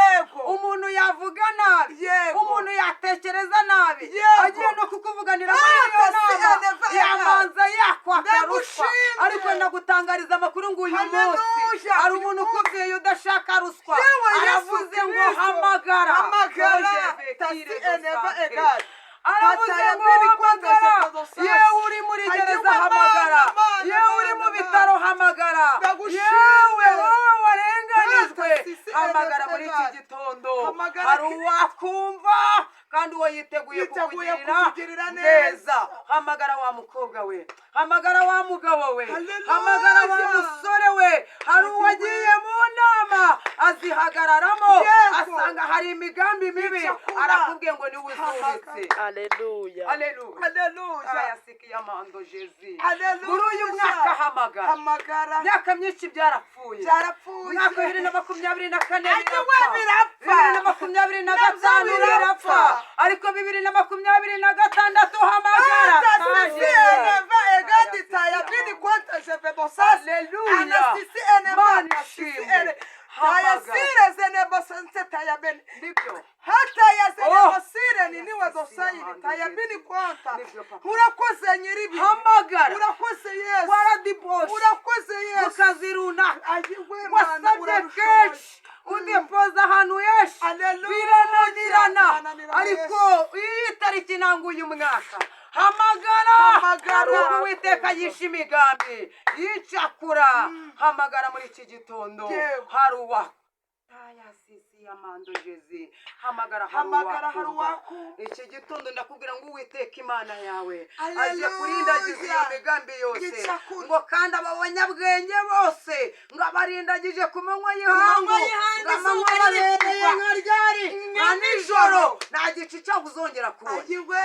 Umuntu yavuga nabi, umuntu yatekereza nabi, agiye no kukuvuganira muri iyo nama yamanza yakwaka ruswa. Ndagushimye. Ariko ndagutangariza amakuru ngo uyu munsi Haleluya. hari umuntu ukubwiye udashaka ruswa, Yewe Yesu aravuze ngo Kristo. hamagara. Hamagara. Oje Tasi vekire eneva dosante. egal. Aravuze Hataya ngo biri kwanza hamagara. zeto Yewe uri muri gereza, Hanyuma hamagara. Mana, Mana, Yewe uri mu Mana, bitaro, hamagara. Ndagushimye. Yewe wowe warenganijwe, Tata, sisi hamagara eneva muri iki egal. gitondo. Hamagara. Hari uwakumva, kandi uwo yiteguye Yiteguye kukugirira kukugirira neza. neza. Hamagara wa mukobwa we, hamagara wa mugabo we, Haleluya. hamagara wa musore we. Hari uwagiye mu nama azihagararamo, asanga hari imigambi mibi, Icyakora. arakubwiye ngo niwe uzubitse. Haleluya. Haleluya! Haleluya. Aya mando Jezi. Haleluya. Muri uyu mwaka hamagara. Hamagara. Imyaka myinshi byarapfuye. Byarapfuye. Umwaka 2024 Ariko birapfa. we birapfa. 2025 Nabyo birapfa. birapfa. Ariko 2026 hamagara. Tata, eneva egadi taya bini kwanta jeve bosas. Haleluya! Anasisi eneva. Mana Asisi ishimwe. ene. Taya Hamagara. sire zenebo sense taya bene. Nibyo. Hata ya zenebo Oh. sire nini wazosairi taya bini kwanta. Nibyo, papa. Urakoze nyiribi. Hamagara. Urakoze Yesu. Waradiboshe Urakoze mu Yesu. kazi runaka, Ayiwe Mana, wasabye urarushoboye. kenshi, udepoza ahantu henshi, Haleluya. birananirana. Birananirana. Ariko iyi tariki ntango uyu mwaka, hamagara. Hamagara. Hari Uwiteka yishe imigambi yicakura. Hamagara muri iki gitondo. Hari uwa tayasisi amando Jezi, hamagara, hari Hamagara, hari uwakumva. uwakumva. Iki gitondo ndakubwira ngo Uwiteka Imana yawe aje Haleluya. kurindagiza iyo migambi yose. Yicakura. Ngo kandi aba banyabwenge bose ngo abarindagije ku manywa y'ihangu, manywa y'ihangu, ngo amanywa izuba riri ababereye kuva. nka ryari? Nka Nka nijoro. nijoro. Nta gicu cyaho uzongera kubona. Ayiwe.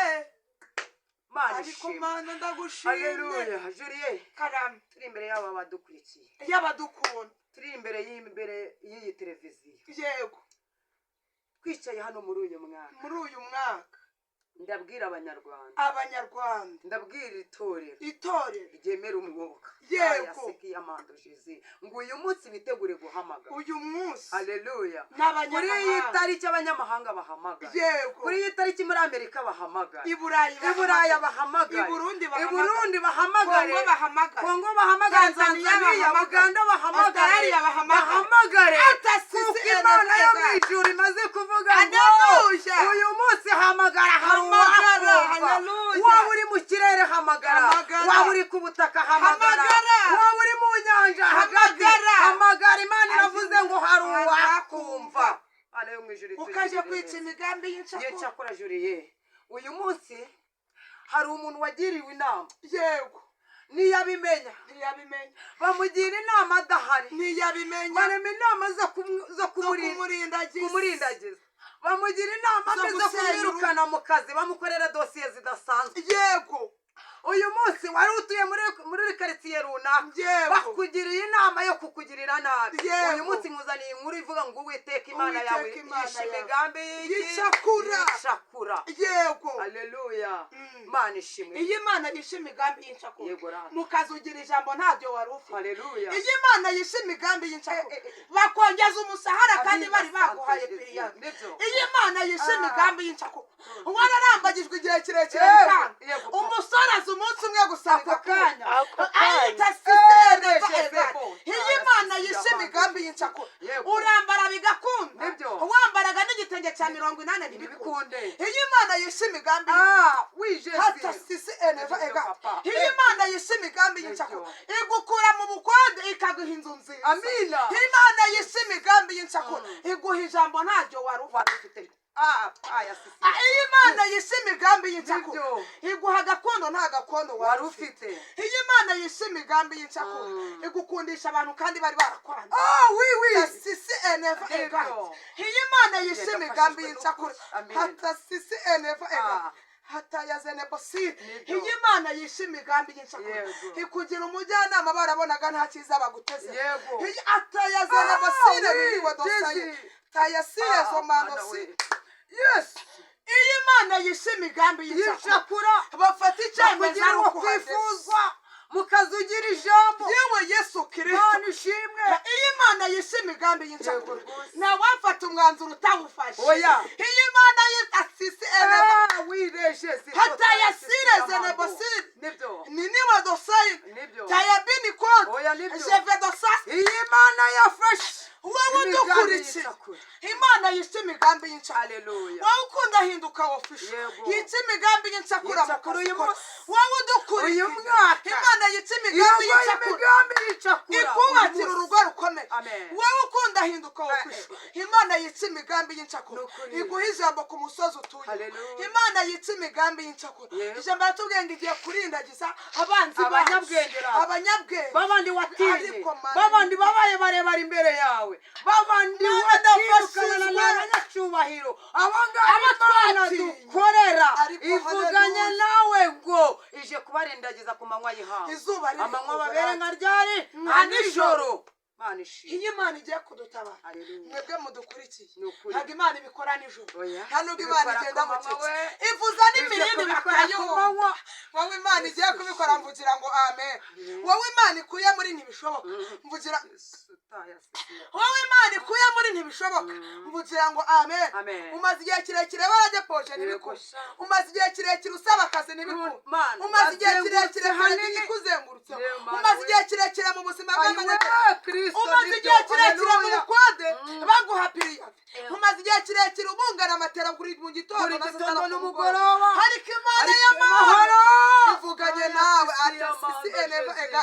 Imana Ariko ishimwe. Mana ndagushimye. Haleluya! Julie, Karame. turi imbere y'aba badukurikiye, Y'abadukunda. turi imbere y'iyi televiziyo, twicaye hano muri uyu mwaka. Muri uyu mwaka. Ndabwira Abanyarwanda, Abanyarwanda. ndabwira itorero Itorero. ryemera umwuka. Aya Jezi, ngo uyu munsi bitegure guhamagara. Uyu munsi. Haleluya! Kuri iyi N'abanyamahanga. tariki abanyamahanga bahamagara. Kuri iyi tariki muri Amerika bahamagara. I Burayi. I Buraya bahamagare. I Burundi I bahamagare. Burundi bahamagare. Kongo bahamagare. Kongo bahamagare. Tanzania Tanzania, bahamagare. Uganda bahamagare. Australia bahamagare. Bahamagare, Ata kuko sisi Imana yo mu eneva. ijuru imaze kuvuga ngo Haleluya. uyu munsi hamagara, hari Hamagara, uwakumva. haleluya. Wa mu ijuru Ukajya itugirire kwica neza. imigambi y'incakura. Y'incakura juriye, uyu munsi hari umuntu wagiriwe inama. Ntiyabimenya. Ntiyabimenya. Bamugira inama adahari. Ntiyabimenya. Barema inama zo Zo kumurindagiza. kumurindagiza. Bamugira inama Zo mbi zo gusenya kumwirukana mu kazi, bamukorera dosiye zidasanzwe. Uyu munsi wari utuye muri karitsiye runaka, bakugiriye inama yo kukugirira nabi. Uyu munsi nkuzaniye inkuru ivuga ngo Uwiteka Imana yawe Uwiteka Imana yishe yawe. imigambi y'iki? Y'incakura. Y'incakura. Haleluya. Imana ishimwe. Iyo Imana yishe imigambi y'incakura, Yego rata. mukazugira ijambo ntabyo wari ufite. Haleluya. Iyo Imana yishe imigambi y'incakura, bakongeza umushahara kandi Amina, bari baguhaye sante, piriyani. Nibyo. Iyo Imana yishe imigambwe y'incakura, wararambagijwe igihe kirekire bikanga, umusore aza umunsi umwe gusa, Ako kanya. Ako kanya. Ahita sisere. Sebo. Iyo Imana yishe imigambi y'incakura, urambara bigakunda. Nibyo. Wambaraga n'igitenge cya 80 ntibikunde. Ntibikunde. Iyo Imana yishe imigambi Wije. hata sisi eneva Nibyo, ega. papa. Iyo Imana yishe imigambi y'incakura, igukura mu bukode ikaguha inzu nziza. Amina. Imana yishe imigambi y'incakura, iguha ijambo ntaryo wari ufite. Aya sisi. Iyo Imana yishe imigambi y'incakura, Nibyo. iguha gakondo nta gakondo Wari wari ufite. ufite. Iyo Imana yishe imigambi y'incakura, igukundisha abantu kandi bari barakwanze. Oui, oui. Sisi eneva Nibyo. ega. Iyo Imana yishe Ngenda imigambi mfashijwe y'incakura, n'ukuri. Amen. hata sisi eneva ega, hata yazenebosi. Nibyo. Iyo Imana yishe imigambi y'incakura, ikugira umujyanama barabonaga nta cyiza baguteze. Iyo atayazenebosire biriwe dosaye tayasire Mana zomanosi. we. Yes. Iyo Imana yishe imigambi y'incakura, Yicakura. bafata icyemezo Bakugira ari uwo ukuhageza. kwifuzwa, mukazugira ijambo. Yewe Yesu Kirisito. Mana ishimwe. Iyo Imana yishe imigambi y'incakura, Yego rwose. ntawafata umwanzuro utawufashe. Oya. Iyo Imana asisi eneva Wireje. hatayasire zenebosire Nibyo. niniwe dosayi Nibyo. tayabini konti Oya, nibyo. jeve dosasi. Iyi Imana yafashe Wowe imigambi udukurikiye, y'incakura. Imana yishe imigambi y'incakura. Haleluya. Wowe ukunda hinduka official, yica imigambi y'incakura mu Y'incakura kazi uyu ukora. munsi. Wowe udukurikiye, Uyu mwaka. Imana yica imigambi Iyoboye y'incakura, imigambi y'icakura. ikubakira Uyu munsi. urugo rukomeye. Amen. Wowe ukunda hinduka official, Imana yica imigambi y'incakura, Nukuri. iguha ijambo ku musozi utuye. Haleluya. Imana yica imigambi y'incakura, ijambo yaratubwiye ngo igiye kurindagiza abanzi bacu. Abanyabwenge ra. Abanyabwenge. Babandi watinye, Ariko Mana, babandi babaye barebare imbere yawe, babandi Mana, watirukana ndafashijwe. n'abanyacyubahiro, abangaba Abo Imana twatinye. dukorera Ariko ivuganye haleluya. nawe ngo ije kubarindagiza ku manywa y'ihangu. Izuba riri Amanywa kuva babere rata. nka ryari? Nka Nka nijoro. nijoro. Mana ishimwe. Iyo Imana igiye kudutabara, Haleluya. mwebwe mudukurikiye, Ni ukuri. ntabwo Imana ibikora nijoro. Oya. Nta nubwo Imana Ibikora igenda ku mu manywa cece, we. ivuza n'imirindi Ije kubikora ku bakayumva. manywa. Wowe Imana igiye kubikora, mvugira ngo amen. Wowe Imana ikuye muri ntibishoboka, mvugira. Wowe Imana ikuye muri ntibishoboka, mvugira ngo amen. Amen. Umaze igihe kirekire waradepoje ntibikure. Sha. Umaze igihe kirekire usaba akazi ntibikure. Mana, Umaze igihe wazengurutse kirekire hanini. hanini ikuzengurutseho. Yewe Mana Umaze we. igihe kirekire mu buzima Ayiwe, bw'amanegeka. Kristo, Umaze nibyo. igihe kirekire mu Haleluya. bukode baguha piriyadi. Umaze igihe kirekire ubungana amatera buri mu gitondo Buri na saa sita gitondo no ku n'umugoroba. mugoroba. Ariko Imana Ariko y'amahoro amahoro. ivuganye Mana, nawe sisi ati y'amahoro, sisi eneva Yesu. ega.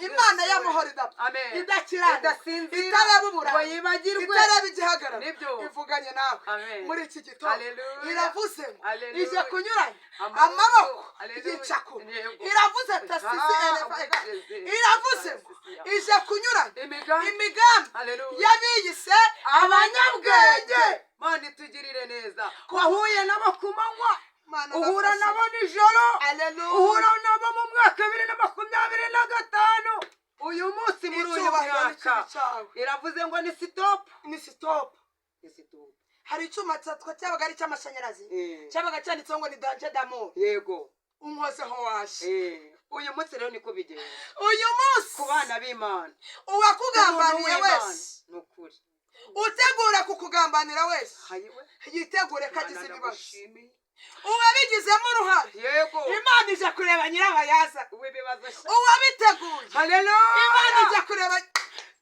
Imana Yesu. y'amahoro idapfa, Amen. idakiranirwa, Idasinzira, itareba uburanga, ngo yibagirwe. itareba igihagararo, Nibyo. ivuganye nawe Amen. muri iki gitondo. Haleluya. Iravuze ngo Haleluya. ije kunyuranya Amaboko. amaboko Haleluya. yicakura. Yego. Iravuze ati sisi eneva ega. Yesu. Iravuze ngo ije kunyuranya Imigambi. imigambi Haleluya. y'abiyise abanyabwenge. Mana itugirire neza. Wahuye nabo ku manywa, Mana, uhura ndafashe. nabo nijoro, Haleluya. uhura nabo mu mwaka 2025. Uyu munsi, muri uyu Icyubahiro mwaka, n'ikibi cyawe. iravuze ngo ni stop. Ni stop. Ni stop. Hari icyuma cyabaga ari icy'amashanyarazi, cyabaga cyanditseho ngo ni danger d'amour. Unkozeho washe. Uyu munsi rero niko bigenda Uyu munsi ku bana b'Imana, uwakugambaniye Umuntu w'Imana. wese, Ni ukuri. utegura kukugambanira wese, Hayiwe. yitegure ko agize Mana, ibibazo. ndagushimiye. Uwabigizemo uruhare, Imana ije kureba nyirabayaza Uw'ibibazo sha. uwabiteguye. Haleluya. Imana ije kureba.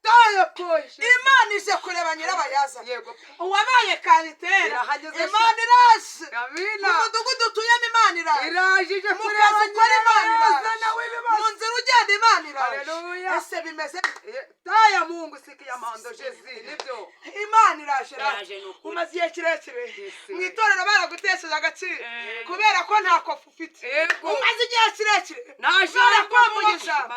Imana ije kureba nyirabayazana. Uwabaye karitera, Imana iraje. Mu mudugudu utuyemo, Imana iraje. Mu kazi ukora, Imana iraje. Mu nzira ugenda, Imana iraje. Ese bimeze? Taya Mungu sikia mando Jezi nibyo. Imana iraje rata. Umaze igihe kirekire mu itorero baragutesheje agaciro kubera ko nta kofu ufite. Umaze igihe kirekire barakwambuye ijambo,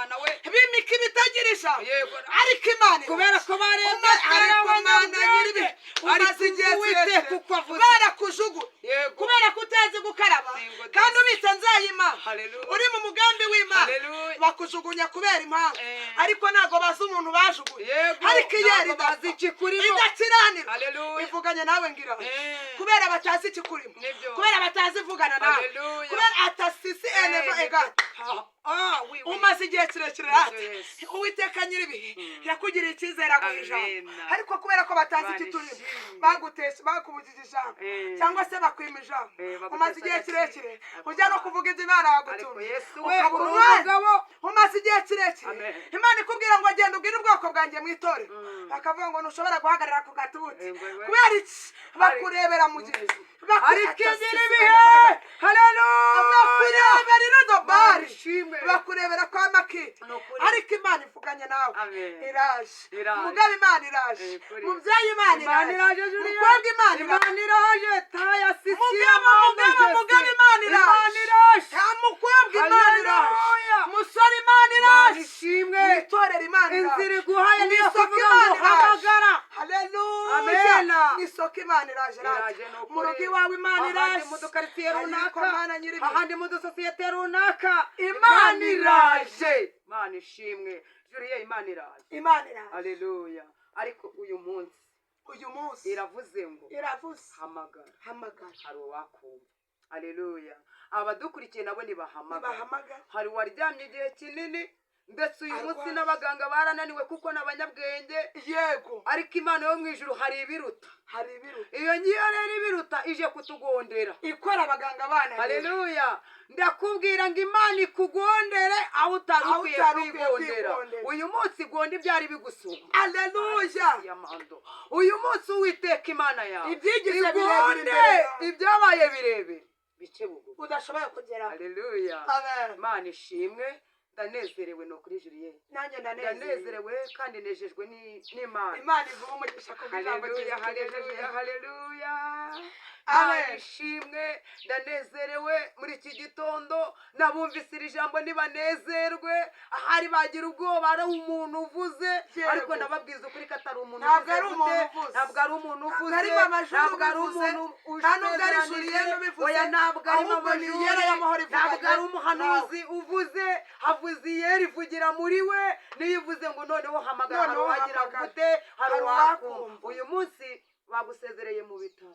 bimika ibitagira ijambo, ariko Imana kubera ko barebye ariko Imana nyiribi. Umaze igihe kirekire barakujugunya kubera ko utazi gukaraba kandi ubitse nzayimana, uri mu mugambi w'Imana, bakujugunya kubera impamvu, ariko ntabwo bazi umuntu bajugunye. Ariko iyo idakiranira ivuganye nawe ngira, kubera batazi ikikurimo, kubera batazi ivugana nawe, kubera atasisi eneva egata. Umaze igihe kirekire rata, Uwiteka nyiribihe yakugiriye icyizere, aguha ijambo, ariko kubera ko batazi ikiturimo bagutesha, bakubujije ijambo cyangwa se bakwima ijambo. Umaze igihe kirekire ujya no kuvuga ibyo Imana yagutumye ukabura umwanya. Umaze igihe kirekire Imana ikubwira ngo genda ubwire ubwoko bwanjye mu itorero, bakavuga ngo ntushobora guhagarara ku gatuti. Kubera iki? Bakurebera mu gihe ariko ibihe. Bakurebera irodobari, bakurebera kwa makiti, ariko Imana ivuganye nawe iraje. Mugabo Imana iraje, mubyeyi Imana iraje, mukobwa Imana iraje, taya sisi mugabo, mugabo, mugabo Imana iraje, nta mukobwa Imana iraje, musore Imana iraje, mu itorero Imana iraje, inzira iguhaye mu isoko Imana iraje. Haleluya! Mu isoko Imana iraje, mu rugo iwawe Imana iraje, mu dukaritsiye runaka, ahandi mu dusosiyete runaka, Imana iraje. Imana ishimwe Juliye, Imana iraje. Imana iraje. Haleluya! Ariko uyu munsi, uyu munsi iravuze ngo iravuze hamagara, hamagara, hari uwakumva. Haleluya! Abadukurikiye nabo ntibahamagara. Bahamagara. Hari uwaryamye igihe kinini, ndetse uyu munsi n'abaganga barananiwe kuko n'abanyabwenge. Yego. Ariko Imana yo mu ijuru hari ibiruta. Hari ibiruta. Iyo ngiyo rero ibiruta ije kutugondera. Ikora abaganga bananiwe. Haleluya! Ndakubwira ngo Imana ikugondere aho utari ukwiye kwigondera. Uyu munsi gonda ibyari bigusumba. Haleluya! Uyu munsi Uwiteka Imana yawe ibyigize igonde ibyabaye birebire bice bugufi udashoboye kugeraho. Haleluya! Imana ishimwe. Ndanezerewe ni ukuri Juliye. Nanjye ndanezerewe kandi nejejwe n'Imana. Imana iguhe umugisha ku bw'ijambo. Haleluya, haleluya, haleluya! Imana ishimwe. Ndanezerewe muri iki gitondo. Nabumvise iri jambo ntibanezerwe, ahari bagira ubwoba ari umuntu uvuze, ariko ndababwiza ukuri ko atari umuntu. Ntabwo ari umuntu uvuze. Ntabwo ari umuntu uvuze. Ntabwo ari umuntu ntabwo ari Juliyene ubivuze. Oya, ntabwo ari mama Juliyene, ntabwo ari umuhanuzi uvuze. Havuze iyeri ivugira muri we, niyo ivuze ngo noneho hamagara, hari uwagira gute, hari uwakumva. Uyu munsi bagusezereye mu bitaro,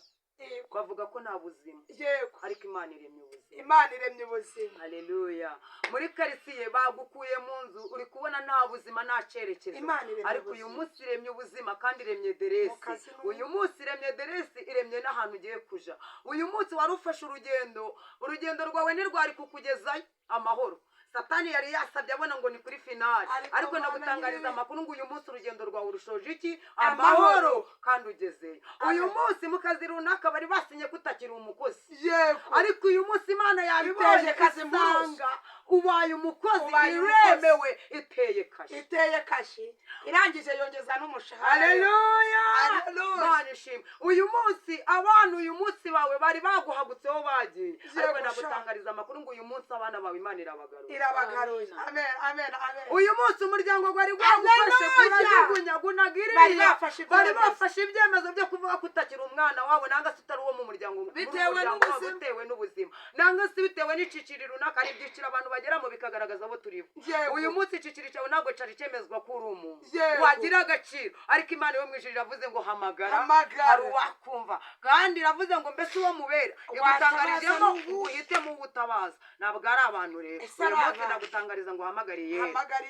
bavuga ko nta buzima. Yego. Ariko Imana iremye ubuzima. Imana iremye ubuzima. Haleluya! Muri karitsiye bagukuye mu nzu, uri kubona nta buzima, nta cyerekezo, ariko uyu munsi iremye ubuzima kandi iremye deresi. Uyu munsi iremye deresi, iremye n'ahantu ugiye kuja. Uyu munsi wari ufashe urugendo, urugendo rwawe ntirwari kukugezayo amahoro. Satani yari yasabye abona ngo ni kuri finali, ariko ndagutangariza amakuru ngo uyu munsi urugendo rwawe urushoje iki? Amahoro, kandi ugezeyo. Uyu munsi mu kazi runaka bari basinye ko utakiri umukozi. Yego. Ariko uyu munsi Imana yabibonye isanga ubaye umukozi, iremewe, iteye kashi. Iteye kashi, irangije yongeza n'umushahara. Haleluya! Imana ishimwe. Uyu munsi abana uyu munsi bawe bari baguhagutseho bagiye, ariko ndagutangariza amakuru ngo uyu munsi abana bawe Imana irabagaruye. Irabagaruye. Amen, amen, amen. Uyu munsi umuryango wari wagufashe kurajugunya gunagiriya, bari bafashe ibyemezo byo kuvuga ko utakiri umwana wabo, nanga se utari uwo mu muryango, bitewe n'ubuzima, bitewe n'ubuzima, nanga se bitewe n'iciciri runaka. Hari ibyiciro abantu bageramo bikagaragaza abo turibo. Uyu munsi iciciri cyawe ntabwo cyari cyemezwa ko uri umuntu wagira agaciro, ariko Imana yo mu ijuru iravuze ngo hamagara, hari uwakumva. Kandi iravuze ngo mbese uwo mubera igutangarijemo uhitemo uwutabaza, ntabwo ari abantu. Rero uyu munsi ndagutangariza ngo uhamagare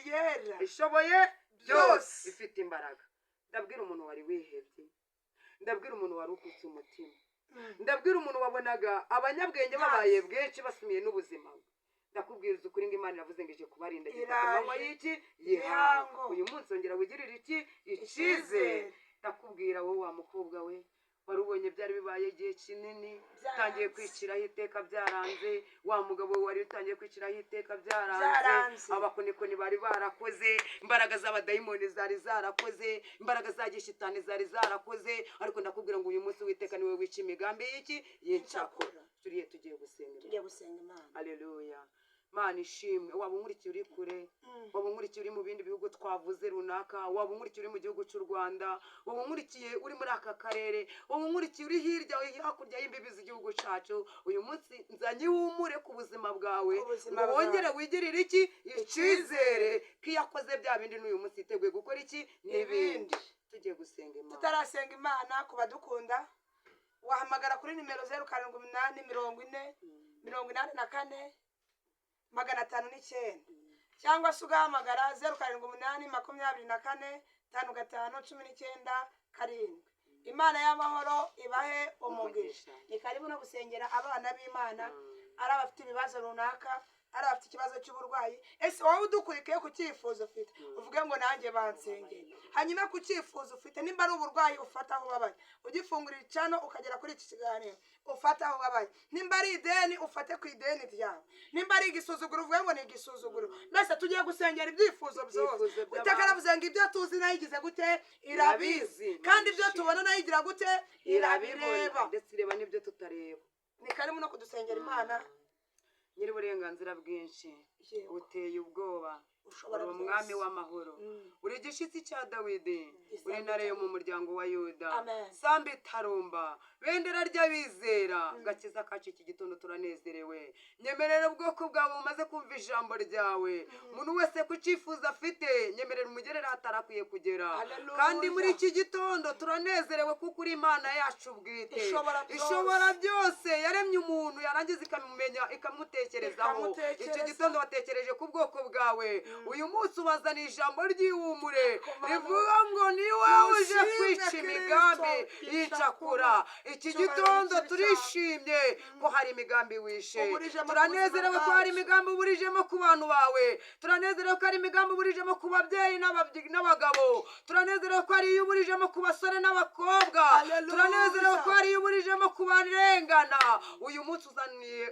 Yera ishoboye byose, ifite imbaraga. Ndabwira umuntu wari wihebye, ndabwira umuntu wari ukutse umutima, ndabwira umuntu wabonaga abanyabwenge babaye bwinshi basumiye n'ubuzima. Ndakubwiriza ukuri ngo Imana iravuze ngo ije kubarinda ku Iraje. manywa y'iki? Y'ihangu. Y'ihangu. Uyu munsi wongera wigirire iki? Icyizere. Ndakubwira wowe wa mukobwa we wari ubonye byari bibaye igihe kinini, utangiye kwiciraho iteka byaranze. Wa mugabo we wari utangiye kwiciraho iteka byaranze. Byaranze. Abakonikoni bari barakoze, imbaraga z'abadayimoni zari zarakoze, imbaraga za gishitani zari zarakoze, ariko ndakubwira ngo uyu munsi witeka niwe wica imigambi y'iki? Y'incakura. Turiye tugiye gusenga Imana. Tugiye gusenga Imana. Aleluya, Mana ishimwe. Waba unkurikiye uri kure, waba unkurikiye uri mu bindi bihugu twavuze runaka, waba unkurikiye uri mu gihugu cy'u Rwanda, waba unkurikiye uri muri aka karere, waba unkurikiye uri hirya hakurya y'imbibi z'igihugu cyacu, uyu munsi nzanye ihumure ku buzima bwawe, Ku buzima ngo wongere bwawe. wigirire iki? Icyizere ko iyo akoze bya bindi n'uyu munsi yiteguye gukora iki? N'ibindi. Tugiye gusenga Imana. Tutarasenga Imana, ku badukunda wahamagara kuri nimero 078 40 84 509, cyangwa se ugahamagara 078 24 55 19 7. Imana y'amahoro ibahe umugisha. Ni karibu no gusengera abana b'Imana, ari abafite ibibazo runaka, ari abafite ikibazo cy'uburwayi. Ese wowe udukurikiye, ku cyifuzo ufite uvuge ngo nanjye bansengere. Hanyuma ku cyifuzo ufite, nimba ari uburwayi, ufata aho ubabaye, ugifungurira icano ukagera kuri iki kiganiro, ufate aho ubabaye. Nimba ari ideni, ufate ku ideni ryawe. Nimba ari igisuzuguro, uvuge ngo ni igisuzuguro. Mbese tugiye gusengera ibyifuzo byose. Ibyifuzo by'abantu. Uteka aravuze ngo ibyo tuzi nayo igize gute? Irabizi. Irabizi. Kandi ibyo tubona nayo igira gute? Irabibona. Irabireba. Ndetse ireba n'ibyo tutareba. Ni karibu no kudusengera Imana. Nyiri uburenganzira bwinshi, Yego. uteye ubwoba, Ushobora uri umwami byose. w'amahoro, uri igishitsi cya Dawidi, uri Isambu intare yo mu muryango wa Yuda, Amen. samba itarumba, bendera ry'abizera, gakiza kacu, iki gitondo turanezerewe. Nyemerera ubwoko bwawe bumaze kumva ijambo ryawe, umuntu wese ku cyifuzo afite, nyemerera umugerera atarakwiye kugera. Hallelujah. Kandi muri iki gitondo turanezerewe kuko uri Imana yacu bwite, Ishobora byose. ishobora byose, yaremye umuntu yarangiza ikamumenya, ikamutekerezaho. Ikamutekereza. Icyo gitondo watekereje ku bwoko bwawe, uyu munsi ubazaniye ijambo ry'ihumure Komano. rivuga ngo ni wowe uje Ushimwe kwica Kristo, imigambi y'incakura. Iki Icyubahiro gitondo cy'icyaha. turishimye ko hari imigambi wishe. Uburijemo ku Turanezerewe buzima ko hari bwacu. imigambi uburijemo ku bantu bawe. Turanezerewe ko hari imigambi uburijemo ku babyeyi n'abagabo. Turanezerewe ko hari iyo uburijemo ku basore n'abakobwa. Hallelujah. Turanezerewe ko hari iyo uburijemo ku barengana. Uyu munsi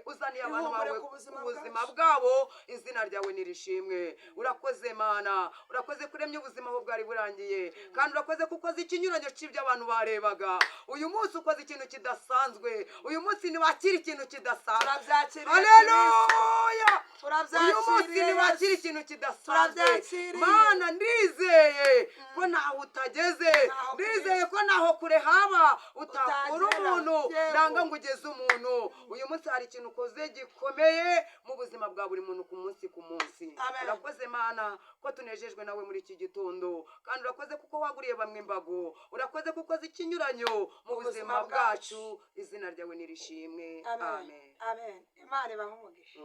uzaniye abantu Ihumure bawe ku buzima ku buzima bwacu. bwabo. Izina ryawe nirishimwe. Urakoze Mana, urakoze kuremya ubuzima aho bwari burangiye, kandi urakoze kuko ukoze ikinyuranyo cy'ibyo abantu barebaga. Uyu munsi ukoze ikintu kidasanzwe. Uyu munsi ntibakira ikintu kidasanzwe. Turabyakiriye. Haleluya! Turabyakiriye. Uyu munsi ntibakira ikintu kidasanzwe. Turabyakiriye. Mana, ndizeye ko ntaho utageze. Ntaho Ndizeye ko ntaho kure haba utakura Utagera. umuntu, Yego. nanga ngo ugeze umuntu. Uyu munsi hari ikintu ukoze gikomeye mu buzima bwa buri muntu ku munsi ku munsi. Amen. Urakoze Mana ko tunejejwe nawe muri iki gitondo, kandi urakoze kuko waguriye bamwe imbago. Urakoze kuko uzi ikinyuranyo mu Mu buzima buzima bwacu. Izina ryawe nirishimwe. Amen. Amen. Amen. Imana ibahe umugisha.